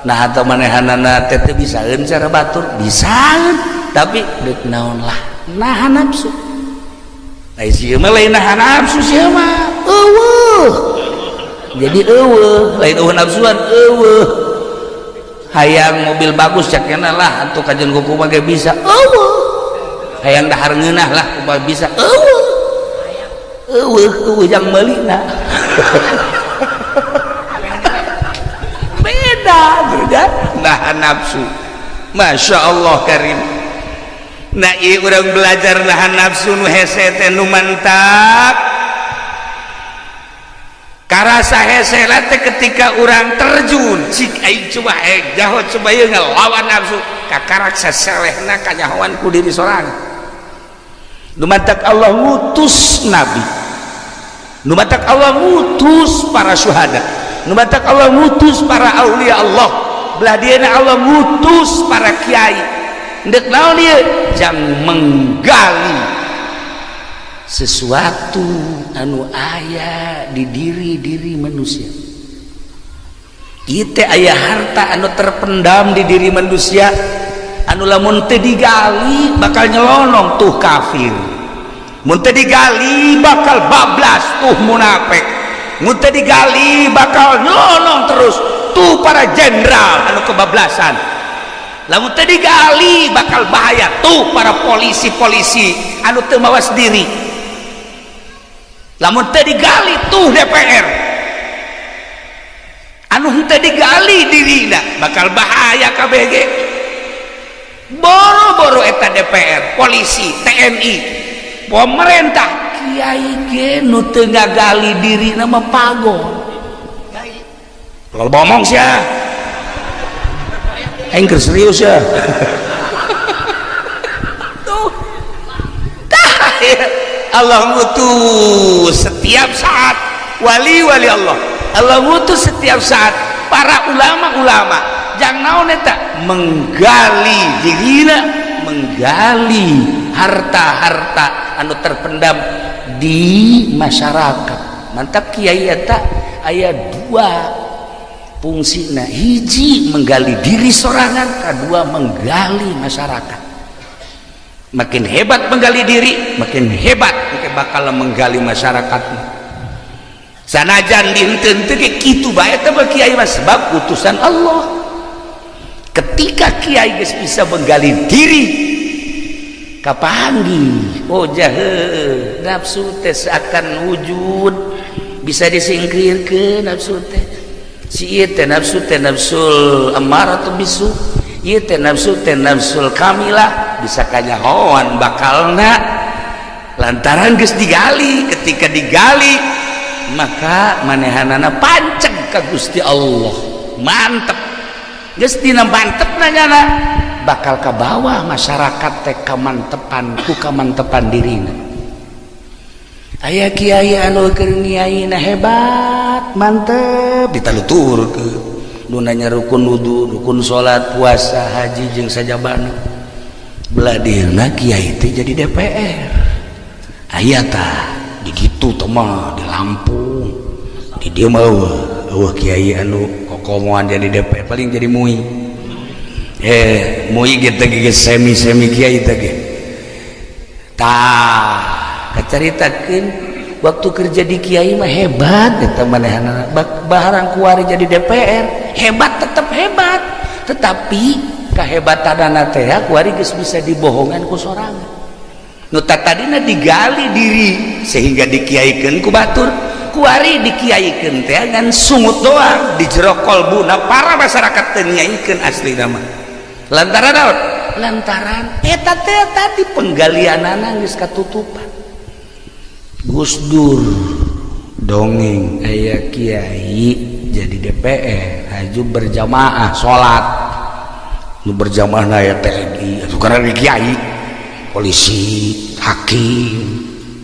Nah atau manehanana teh teu bisaeun cara batur bisaeun tapi deuk naon lah nahan nafsu. Ai sieun mah lain nahan nafsu sieun mah eueuh. Jadi eueuh lain eueuh nafsuan eueuh. Hayang mobil bagus cak cenah lah atuh kajeun kumaha ge bisa eueuh. Hayang dahar ngeunah lah kumaha bisa eueuh. Eueuh eueuh jang meulina. Beda beda nahan nafsu. Masya Allah karim. Nah ieu urang belajar nahan nafsu nu hese teh nu mantap. Karasa hese teh ketika urang terjun cik aing coba jaho coba ieu ngelawan nafsu kakarak saselehna kanyahoan ku diri sorangan. Nu mantak Allah ngutus nabi, nu mantak Allah ngutus para syuhada, nu mantak Allah ngutus para aulia Allah, belah dieuna Allah ngutus para kiai. Ndek naon ieu? Jang menggali sesuatu anu aya di diri-diri manusia. Ieu teh aya harta anu terpendam di diri manusia anu lamun teu digali bakal nyelonong tuh kafir, mun teu digali bakal bablas tuh munafik, mun teu digali bakal nyelonong terus tuh para jenderal anu kebablasan, lamun teu digali bakal bahaya tuh para polisi-polisi anu teu mawas diri. Lamun teu digali tuh DPR anu henteu digali dirina bakal bahaya KBG. Boro-boro eta DPR, polisi, TNI, pemerintah, kiai ge nu teu ngagali dirina mah pagon. Kalau ngomong sia aing keur serius ya. Tuh tah ya. Allah ngutus setiap saat wali-wali Allah, Allah ngutus setiap saat para ulama-ulama. Jangan naon eta menggali dirina, menggali harta-harta anu terpendam di masyarakat. Mantap kiai eta aya dua fungsina, hiji menggali diri sorangan, kedua menggali masyarakat. Makin hebat menggali diri, makin hebat makin bakal menggali masyarakat. Sanajan dihenteu-henteu ge kitu bae teh kiai mah, sebab utusan Allah. Ketika kiai geus bisa menggali diri, kapanggih oh jahe nafsu teh seakan wujud bisa disingkirkeun. Nafsu teh si ieu teh nafsu teh nafsul amaratu bisu, ieu teh nafsu teh nafsul kamilah, bisa kanyahoan bakalna lantaran geus digali. Ketika digali maka manehanana panceg ka Gusti Allah, mantep geus dina mantep nanyana bakal ka bawah masyarakat teh kamantepan ku kamantepan dirina. Aya kiai anu keur ngiaina hebat mantep ditaluturkeun nu nanya rukun wudu, rukun salat, puasa, haji jeung sajabana. Beladirna kiai teh jadi DPR. Aya tah di ditu teh mah di Lampung, di dieu mah eueuh kiai anu kokomoan jadi DPR, paling jadi MUI. MUI gitu ge semi-semi kiai teh ge. Tah kacaritakeun waktu kerja di kiai mah hebat eta manehanna, barang kuari jadi DPR hebat tetap hebat, tetapi kehebatanana teh kuari geus bisa dibohongan ku sorangan. Nu tadina digali diri sehingga dikiaikeun ku batur, kuari dikiaikeun teh ngan sungut doang di jero kolbuna para masyarakat teu nyaikeun asli nama. Lantaran naon? Lantaran eta teh tadi penggalianana geus katutupan. Gus Dur dongeng aya kiai jadi DPR haju berjamaah salat, nu berjamaah aya TNI atuh karena kiai, polisi, hakim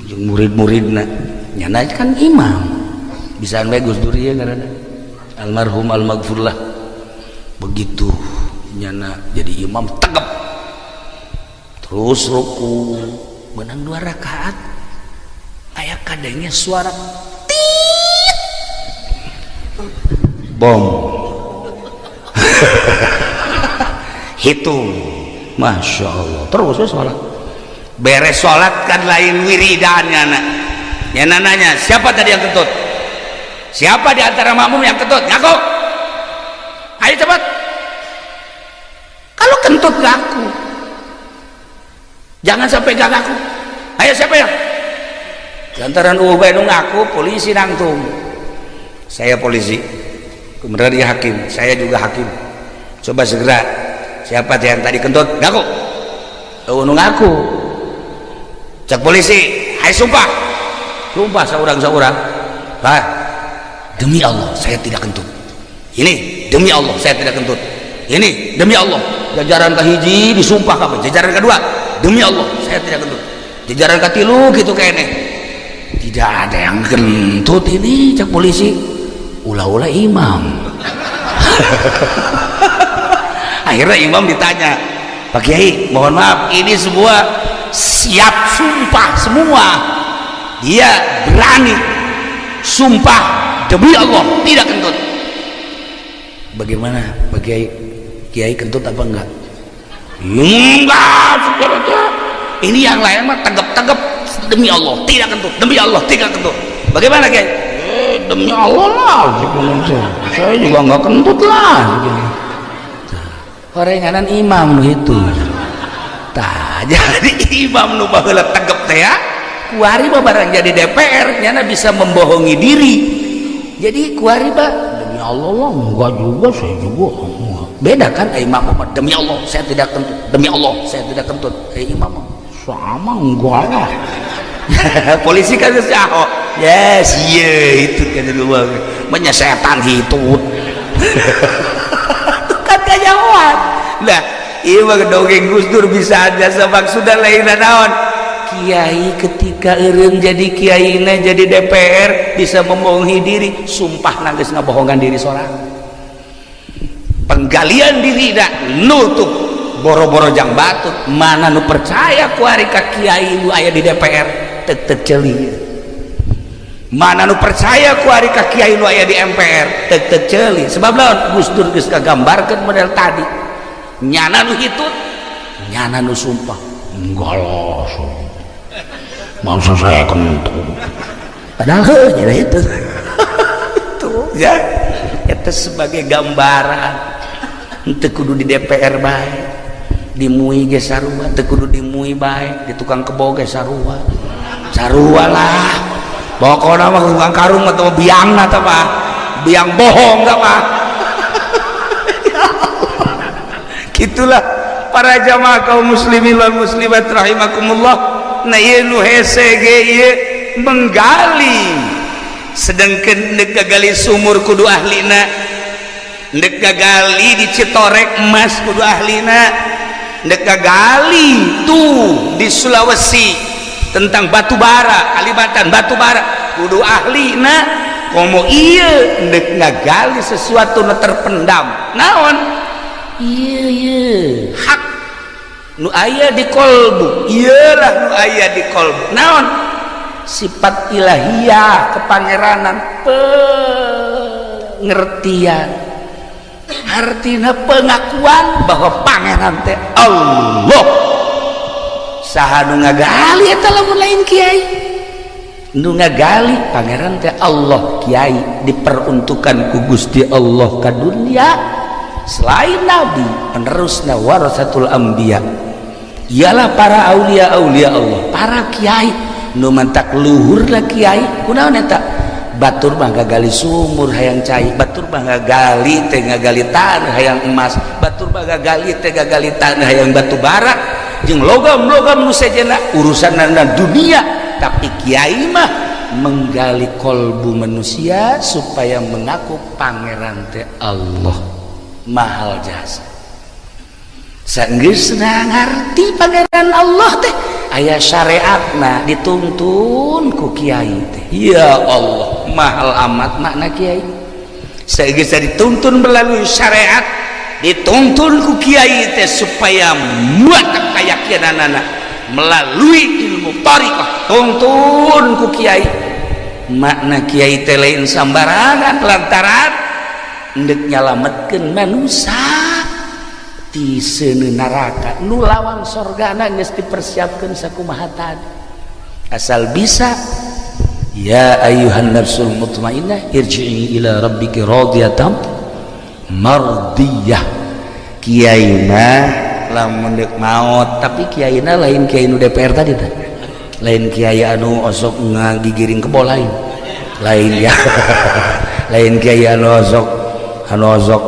jeung murid-muridna nyana kan imam bisa bae. Gus Dur ieu ngaranna almarhum almaghfurlah. Begitu nyana jadi imam tegep terus ruku menang dua rakaat, aya kadangnya suara tit bom hitung, masya Allah. Terus ya sholat, beres sholat kan lain wiridannya nak ya, nanya siapa tadi yang kentut, siapa di antara makmum yang kentut, ngaku ayo cepat. Kalau kentut ngaku, jangan sampai gak ngaku. Ayo siapa yang lantaran ubay nu ngaku, polisi nangtung, saya polisi, kemudian dia hakim, saya juga hakim, coba segera siapa yang tadi kentut ngaku. Oh, nu ngaku, cek polisi, hai sumpah, sumpah seorang-seorang, bah demi Allah saya tidak kentut ini, demi Allah saya tidak kentut ini, demi Allah. Jajaran kahiji disumpah kabeh, jajaran kedua demi Allah saya tidak kentut, jajaran katilu gitu kayaknya tidak ada yang kentut ini. Cek polisi, ulah-ulah imam. Akhirnya imam ditanya, Pak Kiai mohon maaf ini semua siap sumpah semua, dia berani sumpah demi Allah tidak kentut, bagaimana Pak Kiai, Kiai kentut apa enggak? Enggak, ini yang lain mah tegap-tegap demi Allah tidak kentut, demi Allah tidak kentut, bagaimana Kiai? Demi Allah lah, saya juga enggak kentut lah. Horenganan imam nu itu tah, jadi imam nu baheula tegep teh ya Kuari mah barang jadi DPR nyana bisa membohongi diri. Jadi kuari mah demi Allah lah, enggak juga, saya juga enggak. Beda kan imam mah demi Allah saya tidak kentut, demi Allah saya tidak kentut. Imam mah sama enggak lah. Polisi kan si Ahok, yes, iya itu kan dulu banyak setan hitut. Itu kan kejauhan. Nah, iya mah dongeng Gus Dur bisa aja maksudnya lain naon. Kiai ketika eureun jadi kiai jadi DPR bisa membohongi diri, sumpah nangis ngabohongan diri seorang. Penggalian diri dah nutup boro-boro jang batut. Mana nu percaya kuari ka kiai nu aya di DPR tek ceuli. Mana nu percaya kuari ka kiai nu aya di MPR tek ceuli. Sebab lawan Gus Dur geus kagambarkeun model tadi, nyana nu hitut, nyana nu sumpah enggak lah, masa saya kentut, padahal heuh itu itu ya. Itu sebagai gambaran, teu kudu di DPR bae, di MUI ge sarua, teu kudu di MUI bae, di tukang kebo ge sarua, sarua lah. Pokokna mah tukang karung atau biang atau apa, biang bohong apa. Gitulah para jamaah kaum muslimin wal muslimat rahimakumullah. Nah, ieu nu hese ge ieu menggali, sedangkan ndek gali sumur kudu ahlina, ndek gali di Citorek emas kudu ahlina, ndek gali tuh di Sulawesi tentang batu bara, Kalimantan batu bara kudu ahlina. Komo ieu ndek ngagali sesuatu nu terpendam naon ieu, ieu hak nu aya di kolbu, iyalah nu aya di kolbu naon sifat ilahiyah, kepangeranan, pengertian, artinya pengakuan bahwa pangeran teh Allah. Saha nu ngagali eta lamun lain kiai? Nu ngagali pangeran teh Allah, kiai diperuntukkan ku Gusti Allah ka dunia selain nabi penerusna warasatul anbiya ialah para aulia aulia Allah, para kiai. Nu mantak luhur lah kiai kunaon eta? Batur mah ngagali sumur hayang cai, batur mah ngagali teh ngagali tanah hayang emas, batur mah ngagali teh ngagali tanah hayang batu bara jeung logam-logam nu sejenna urusanna dunia. Tapi kiai mah menggali kolbu manusia supaya mengaku pangeran teh Allah. Mahal jasa sanggeusna ngarti pangeran Allah teh aya syariatna dituntun ku kiai teh. Ya Allah, mahal amat makna kiai. Sageusna dituntun melalui syariat, dituntun ku kiai teh supaya muat keyakinanana melalui ilmu thariqah, tuntun ku kiai. Makna kiai teh lain sambarangan lantaran ndek nyalametkeun manusia ti seuneu neraka nu lawang sorgana geus dipersiapkeun sakumaha tadi. Asal bisa ya ayyuhan nafsul mutmainnah irji'i ila rabbiki radiyatan mardiyah. Kiai mah lamun deuk maot, tapi kiaina lain kiai nu DPR tadi teh, lain kiai anu osok ngagigiring kebo, lain, lain ya, lain kiai anu osok, anu osok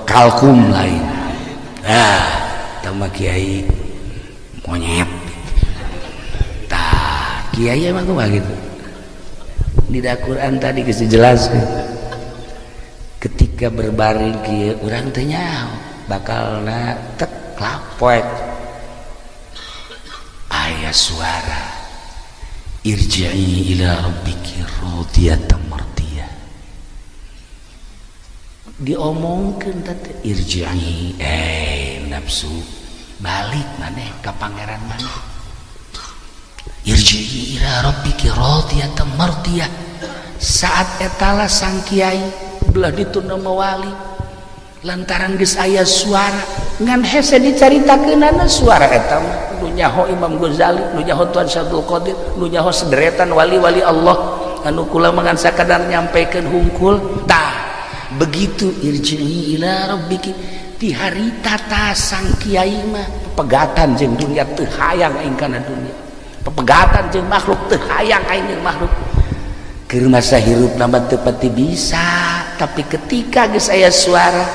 kalkum, lain. Nah, tambah kiai monyet. Tah, kiai emang kumaha gitu di Quran tadi geus dijelaskeun. Ketika berbaring kieu urang teh nyaho bakalna tek lapoek aya suara irji'i ila rabbiki radiyatan mardiyah, diomongkeun teh irji'i, nafsu balik maneh ka pangeran maneh, irji'i ila rabbiki radiyatan mardiyah. Saat etala sang kiai belah ditunda wali lantaran geus aya suara ngan hese dicaritakeunana suara eta mah nu nyaho Imam Ghazali, nu nyaho Tuan Syabdul Qadir, nu nyaho sederetan wali-wali Allah anu kula mah ngan sakadar nyampaikan hungkul. Tah, begitu irji'i ila rabbiki ti harita ta sang kiai mah pegatan jeung dunia, teu hayang aing kana dunia. Pepegatan jeung makhluk teu hayang aing jeung makhluk. Keur masa hirup mah teu pati bisa, tapi ketika geus aya suara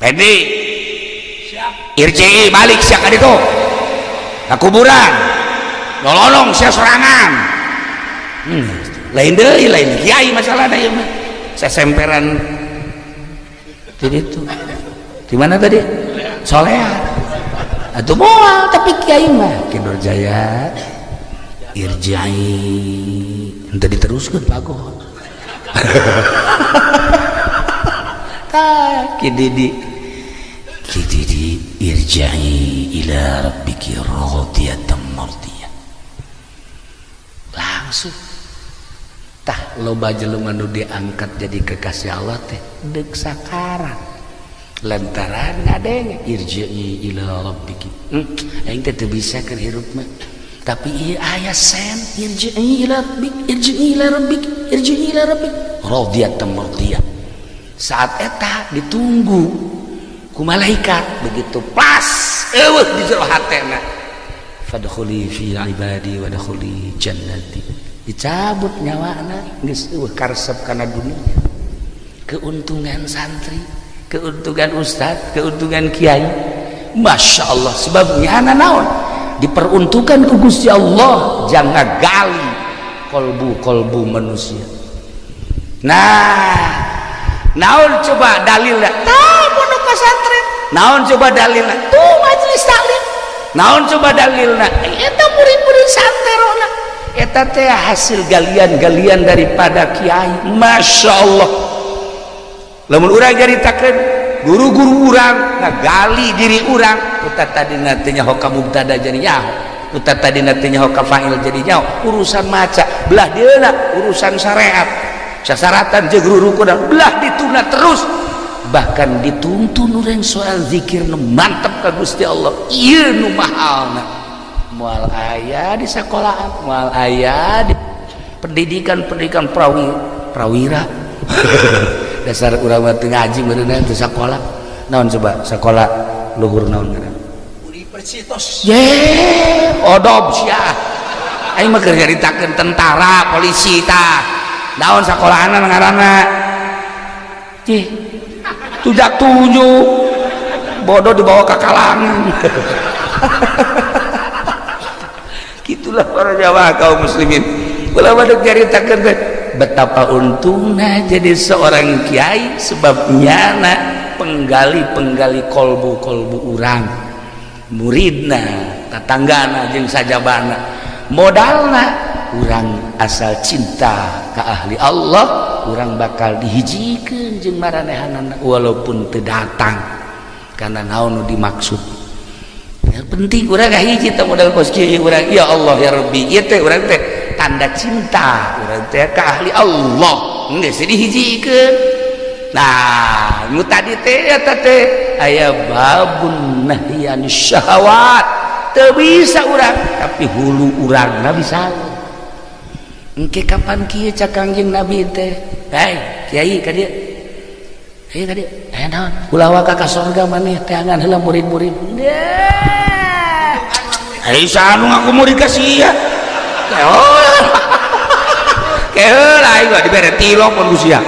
Pedi Siap. Irji balik sia ka ditu. Ka kuburan. Nolonong sia sorangan. Lain deui, lain kiai masalahna ieu mah. Sesemperan di ditu. Di mana tadi? Soleha. Atuh moal tapi kiai mah Ki Nurjaya irjai henteu diteruskeun pagon. Tah Ki Didi Ki Didi irjai ila rabbiki radiyatan mardiyah. Langsung tah loba jelema nu diangkat jadi kekasih Allah teh deuk sakarat lantaran ngadenge irji'i ila rabbiki. Aing teh teu bisa keur hirup mah, tapi ieu aya sen irji'i ila rabbik, irji'i ila rabbik, irji'i ila rabbik radiyatan mardiyah. Saat eta ditunggu ku malaikat, begitu pas eueuh di jero hatena, fadkhuli fi ibadi wadkhuli jannati, dicabut nyawana geus eueuh karesep kana dunia. Keuntungan santri, keuntungan ustad, keuntungan kiai, Masya Allah. Sebabnya anak naon diperuntukkan ku Gusti Allah jangan gali kolbu-kolbu manusia. Nah naon coba dalilnya? Tah pondok pesantren. Naon coba dalilnya? Tuh majelis taklim. Naon coba dalilnya? Eta murid-murid santerona. Eta teh hasil galian-galian daripada kiai. Masya Allah. Lamun urang nyaritakeun guru-guru urang ngagali diri urang, uta tadi nantinya hoka mubtada jadi nyaho, uta tadi nantinya hoka fa'il jadi nyaho, urusan maca belah dieuna, urusan syariat sasaratan jeung rurukunan belah dituna terus, bahkan dituntun urang soal zikir nu mantep ka Gusti Allah. Ieu nu mahalna moal aya di sekolahan, moal aya di pendidikan-pendidikan prawira. Dasar urang mah teu ngaji meureunna teu sakola. Naon coba sakola luhur naon ngaranna? Universitas. Ye, odob sia. Aing mah keur nyaritakeun tentara, polisi tah. Naon sakolahana ngaranna? Cih. Tujak tujuh. Bodoh dibawa ke kalangan. Gitulah para jamaah kaum muslimin. Ulah mah nyaritakeun teh betapa untungnya jadi seorang kiai, sebabnya na penggali-penggali kolbu-kolbu urang, muridna, tatanggana jeung sajabana, modalna urang asal cinta ka ahli Allah, urang bakal dihijikeun jeung maranehanana walaupun teu datang karena naon nu dimaksud. Yang penting urang hiji teh modal kos kieu urang, ya Allah ya Rabbi, ieu teh urang teh tanda cinta urang teh ka ahli Allah geus dihijikeun. Nah nu tadi teh eta teh aya babun nahyi anis syahawat, teu bisa urang tapi hulu urangna bisa. Engke kapan kieu cak Kangjeng Nabi teh, hei kiai ka dieu, hei ka dieu, aya naon ulah waka ka sorga maneh teangan heula murid-murid. Hei sanu ngaku murid ka sia. Keheula aing mah dibere tilok pun ku sia.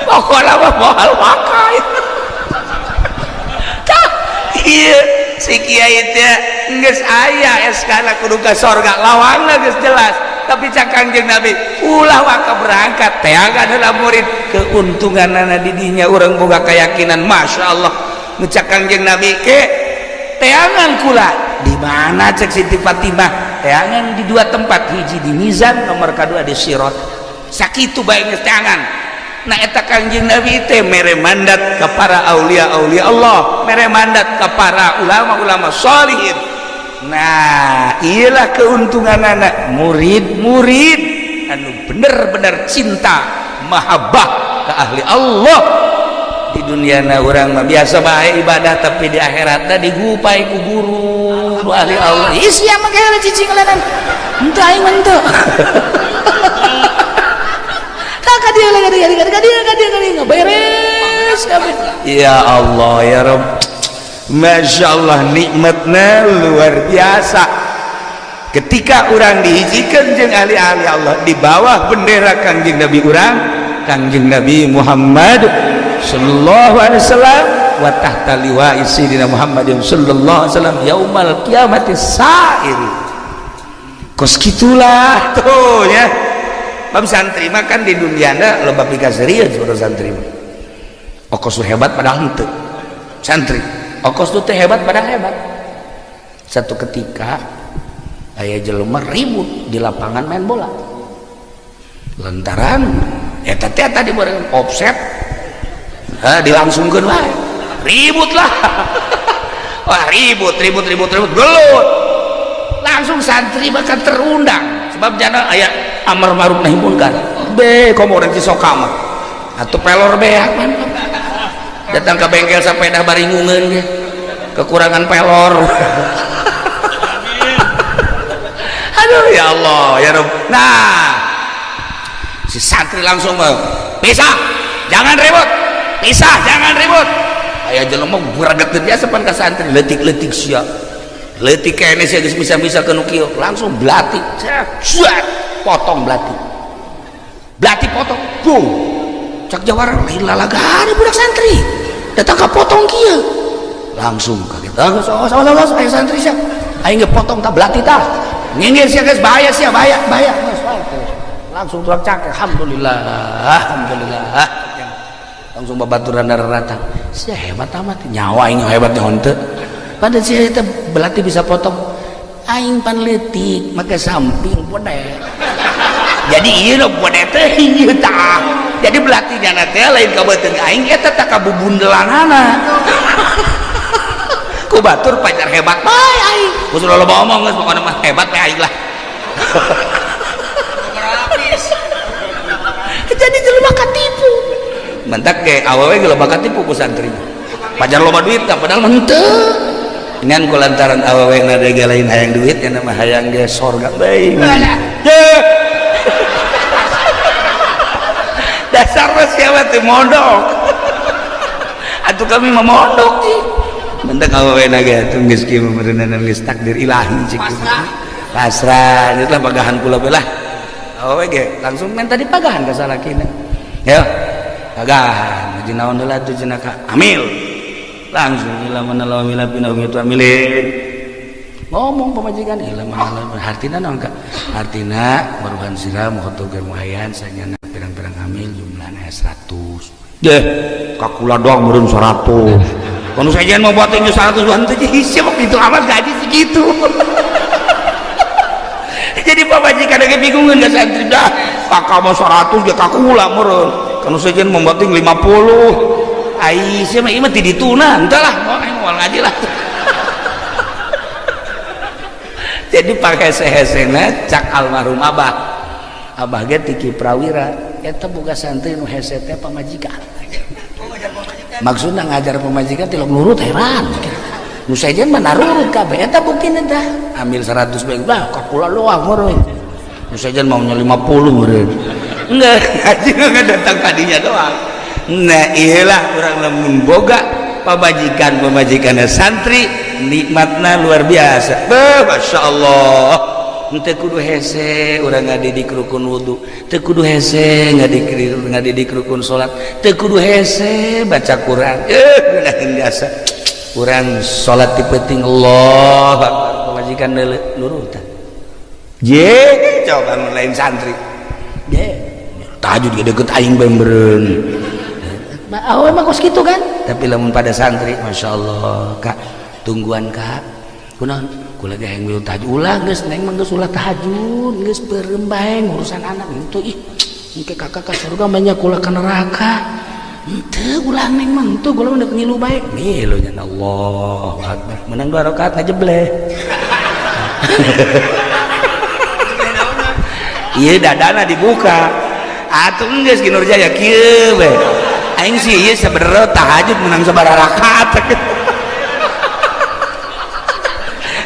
Pokona mah moal waka. Tah ieu si kiai teh geus aya SK-na kudu ka sorga, lawangna geus jelas, tapi cak Kangjeng Nabi ulah waka berangkat teangan heula murid. Keuntunganana di dinya urang boga keyakinan, Masya Allah. Ngecak Kangjeng Nabi ke teangan kula di mana cek Siti Fatimah, teangan di dua tempat, hiji di mizan, nomor kedua di sirat. Sakitu bae geus teangan. Nah eta Kangjeng Nabi teh mere mandat ke para aulia-aulia Allah, mere mandat ke para ulama-ulama sholihin. Nah iyalah keuntungan anak murid-murid anu bener-bener cinta mahabbah ke ahli Allah. Di dunia na urang mah biasa bae ibadah, tapi di akhiratna digupai ku guru nu ahli Allah. Ih sia mah geura cicing lenan henteu aing mah henteu. Tah ka dieu ka dieu ka dieu ka dieu ka dieu beres kabeh. Ya Allah ya Rabb, Masya Allah, nikmatnya luar biasa ketika orang dihijikan jeung ahli-ahli Allah di bawah bendera Kangjeng Nabi urang, Kangjeng Nabi Muhammad sallallahu alaihi wasallam, wa tahta liwa'i sayyidina Muhammadin sallallahu alaihi wasallam yaumal qiyamati sairi. Kos gitulah tuh ya. Bab santri mah kan di duniana loba pikaserian urang santri mah. Okos tuh hebat padahal henteu. Santri okos tuh teh hebat padahal hebat. Satu ketika aya jelema ribut di lapangan main bola. Lantaran eta teh tadi bareng offset, ha, dilangsungkeun wae. Ribut lah. Wah, ribut ribut ribut ribut gelut. Langsung santri bahkan terundang sebab jana aya amar ma'ruf nahi munkar. Be komo urang Cisoka mah. Atuh pelor beak mantap. Datang ke bengkel sepeda baringungeun ge. Kekurangan pelor. Aduh ya Allah ya Rabb. Nah, si santri langsung pisah, jangan ribut, pisah, jangan ribut. Aya jelema buraget biasa pan ka santri, leutik-leutik sia. Leutik kene sia geus bisa-bisa ke nu kieu, langsung belati, cet, potong belati. Belati potong, boom. Cak jawara lain lalagana budak santri. Datang ka potong kieu. Langsung kaget. Ah, geus awas awas awas aya santri sia. Aing ge potong tah belati tah. Nyinggir sia geus bahaya sia, bahaya, bahaya. Geus langsung tulang cakek, alhamdulillah, alhamdulillah. Langsung babaturan datang. Sia hebat amat, nyawa aing hebatnya henteu. Padahal sia eta belati bisa potong. Aing pan leutik make samping bode. Jadi ieu nu bode teh ieu tah. Jadi belatinya teh lain ka beuteung aing eta tah ka bubundelanana. Ku batur pacar hebat bae aing. Ku loba omong geus pokona mah hebat bae aing lah. Jadi jelema katipu. Mentak ge awewe ge loba katipu ku santri. Pajar loba duit tah padahal mah henteu. Ngan ku lantaran awewe na ge lain hayang duit nya mah hayang ge sorga bae. Dasar siapa teh mondok. Atuh kami mah mondok sih. Mentak awewe na ge atuh geus kieu meureunana geus takdir ilahi cik. Pasrah. Geus lah pagahan kula we lah. Awewe ge langsung minta dipagahan ka salakina. Ya. Pagahan haji naon heula atuh cenah ka amil. Langsung ila mana lawa mila pina itu amilin. Ngomong pamajikan ila mana lawa hartina naon ka? Hartina baruhan sira mohotoger muhayan sanyana pirang-pirang amil jumlahna 100. Deh, kakula doang meureun 100. Kono sajian mau buat 100 wan teh hese waktu itu amat gaji segitu. Jadi pamajikan ge bingungeun ka santri dah. Kakak mau 100 ge kakula meureun. Kono sajian mau buat 50. Ai sia mah ieu mah ti dituna, henteu lah, moal aing moal ngaji lah. Jadi pakai hese-hesena cak almarhum abah. Abah ge ti Ki Prawira eta boga santri nu hese teh pamajikan. Maksudna ngajar pamajikan tilok nurut heran. Nu sejen mah narurut kabeh eta buktina tah. Ambil 100 bae lah kakula doang meureun. Nu sejen maunya 50 meureun. Enggak, ngaji enggak datang kadinya doang. Nah iyalah urang lamun boga pamajikan pamajikanna santri nikmatna luar biasa. Beuh, Masya Allah. Henteu kudu hese urang ngadidik rukun wudu, teu kudu hese ngadidik rukun salat, teu kudu hese baca Quran. Ngeunaheun biasa. Urang salat ti peuting Allah akbar pamajikan deuleu nurutan. Je, coba mun lain santri. Je, tahajud ge deukeut aing bae meureun. Awe mah kos kitu kan. Tapi lamun pada santri Masya Allah, Kak, tungguan Kak. Kunaon? Kula ge hayang milu tahajud. Ulah geus neng mah geus ulah tahajud, geus beureum bae ngurusan anak henteu ih. Engke kakak ka surga mah nya kula ka neraka. Henteu ulah neng mah henteu kula mah deuk ngilu bae. Ngilu nya Allahu Akbar. Menang 2 rakaat ngajebleh. Ieu dadana dibuka. Atuh geus Ki Nurjaya kieu we. Aing sih ieu sebenarnya tahajud menang sabaraha rakaat.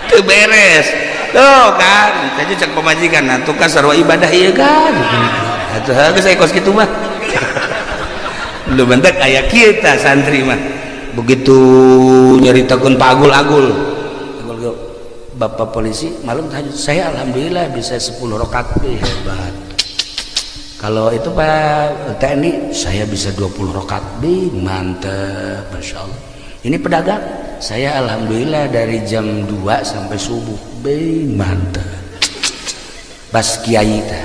Teu beres. Tuh kan, tadi cek pamajikan atuh kan sarua ibadah ieu kan. Atuh geus aya kos kitu mah. Lu bentak aya kieu tah santri mah. Begitu nyaritakeun Pak Agul, Agul Agul, Bapak polisi malam tahajud, saya alhamdulillah bisa 10 rakaat, hebat. Kalau itu Pak TNI, saya bisa 20 rakaat, mantep, Masya Allah. Ini pedagang, saya alhamdulillah dari jam 2 sampai subuh, mantep. Pas kiai teh,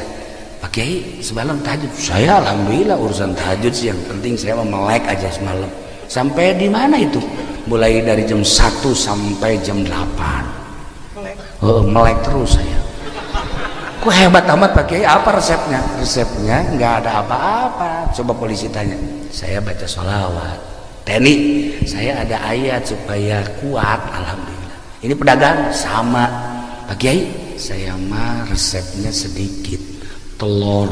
Pak Kiai semalam tahajud, saya alhamdulillah urusan tahajud sih yang penting saya mau melek aja semalam. Sampai di mana itu? Mulai dari jam 1 sampai jam 8. Oh, melek terus saya. Kok hebat amat, Pak Kiai, apa resepnya? Resepnya nggak ada apa-apa. Coba polisi tanya, saya baca sholawat. TNI, saya ada ayat supaya kuat, alhamdulillah. Ini pedagang sama, Pak Kiai, saya mah resepnya sedikit, telur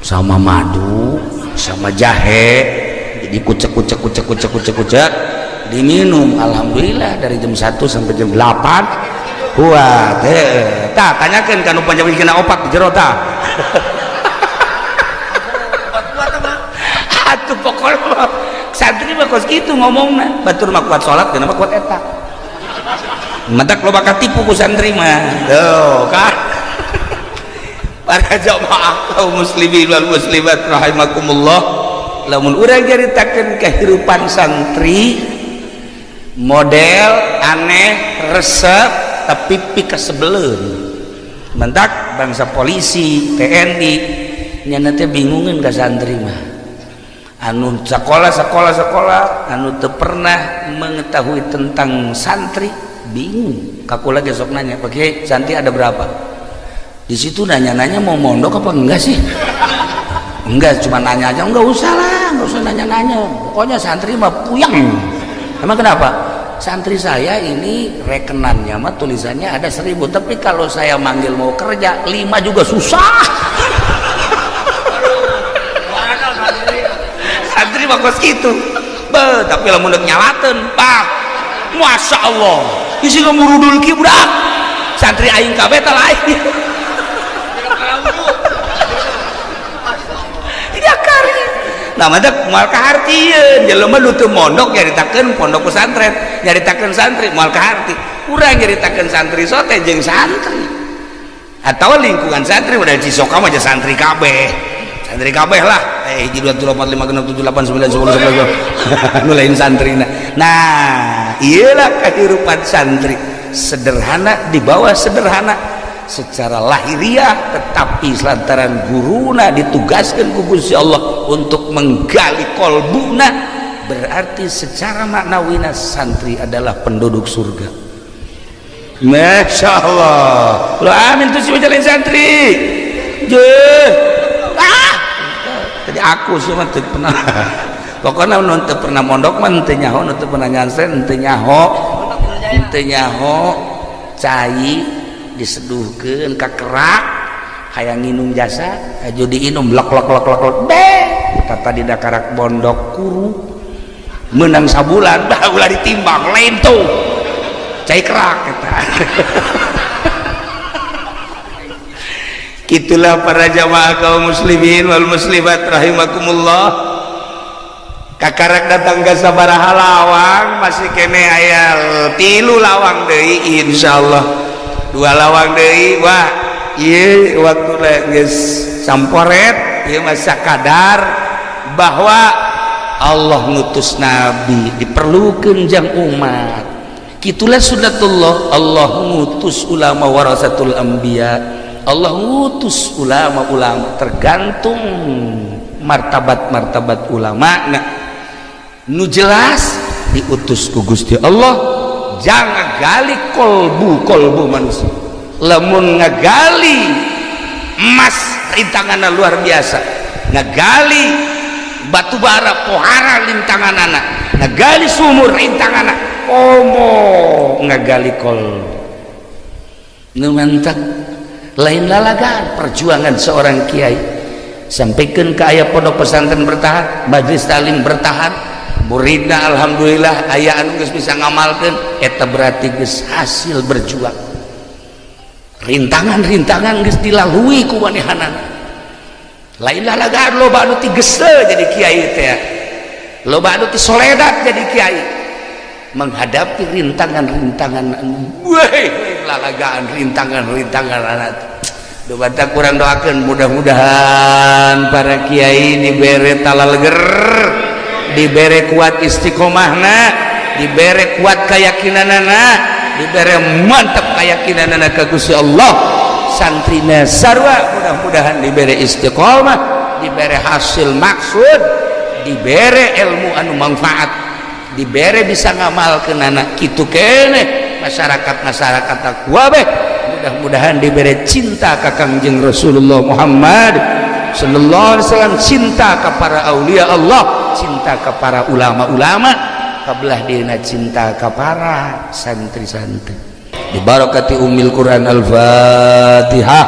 sama madu sama jahe, jadi kucek kucek kucek kucek kucek kucek diminum, alhamdulillah dari jam 1 sampai jam 8 kuat. Tah, tanyakan kan upaya kena opat di jero tah. Atuh pokoknya santri mah kos kitu ngomongna, batur mah kuat salat, kenapa kuat eta matak loba katipu ku santri mah. Tuh kan, para jamaah kaum muslimin wal muslimat rahimakumullah, lamun urang nyaritakeun kehidupan santri model aneh resep tapi pikasebeleun, mentak bangsa polisi TNI nyana teh bingungin ka santri mah. Anu sekolah sekolah sekolah, anu teu pernah mengetahui tentang santri bingung. Kakula ge sok nanya, "Pak Kiai, santri ada berapa?" Di situ nanya-nanya mau mondok apa enggak sih? Enggak, cuma nanya aja. Enggak usah lah, enggak usah nanya-nanya, pokoknya santri mah puyeng. Emang kenapa? Santri saya ini rekenannya mah tulisannya ada 1000, tapi kalau saya manggil mau kerja 5 juga susah. Santri mah kos kitu. Be, tapi lamun deuk nyalateun, Pak, Masya Allah, isi ngemurudul ki budak santri aing kabeh teh lain. Nah, mantap moal kahartieun jelema nu teu mondok nyaritakeun pondok pesantren, nyaritakeun santri moal kaharti. Urang nyaritakeun santri sote jeung santri atau lingkungan santri udah Cisoka mah santri kabeh. Santri kabeh lah. 1 2 3 4 5 6 7 8 9 10 11 nu lain santrina. Nah, iyalah kehidupan santri sederhana, di bawah sederhana secara lahiriah, tetapi lantaran guruna ditugaskan ku Gusti Allah untuk menggali kolbuna, berarti secara maknawina santri adalah penduduk surga. Masya Allah. Lo amin tuh si majalin santri. Je. Ah. Tadi aku sih mah teu pernah. Pokoknya nu teu pernah mondok mah teu nyaho, nu teu pernah nyansen teu nyaho. Teu nyaho cai diseduhkeun ka kerak hayang nginum jasa aju diinum lok lok lok lok lok deh tata di dakarak bondok kuru menang sabulan dah ulah ditimbang lain tuh cai kerak eta. Itulah para jamaah kaum muslimin wal muslimat rahimakumullah. Kakarak datang ke sabaraha lawang masih kene aya 3 lawang deui, insyaallah 2 lawang deui. Wah, ieu waktu geus samporet ieu mah sakadar bahwa Allah ngutus nabi diperlukeun jang umat. Kitulah sunnatullah, Allah ngutus ulama warasatul anbiya, Allah ngutus ulama-ulama tergantung martabat-martabat ulama. Nah, nu jelas diutus ku Gusti Allah jangan gali kolbu manusia. Lamun ngagali emas rintanganna luar biasa, ngagali batu bara pohara rintanganana, ngagali sumur rintanganna, komo ngagali kolbu. Nu mantak lain lalagan perjuangan seorang kiai sampaikan ke ayah pondok pesantren bertahan, majelis taklim bertahan, muridna alhamdulillah aya anu geus bisa ngamalkeun, eta berarti geus hasil berjuang. Rintangan-rintangan geus dilalui ku manehanana. Lain lalagan loba anu tigeseu jadi kiai teh. Loba anu soledat jadi kiai menghadapi rintangan-rintangan, weh, lalagaan rintangan-rintangan anak. Coba kurang doakan, mudah-mudahan para kiai dibere talaleger, dibere kuat istiqomahna, dibere kuat keyakinanana, dibere mantap keyakinanana ka Gusti Allah. Santrina sarwa mudah-mudahan dibere istiqomah, dibere hasil maksud, dibere ilmu anu manfaat, dibere bisa ngamalkeun anak kitu kene. Masyarakat masyarakat takwa beh mudah-mudahan diberi cinta ka Kangjeng Rasulullah Muhammad sallallahu alaihi wasallam, cinta ke para aulia Allah, cinta ke para ulama-ulama, kabelah dina cinta ke para santri-santri. Dibarakati Ummil Quran. Al-Fatihah.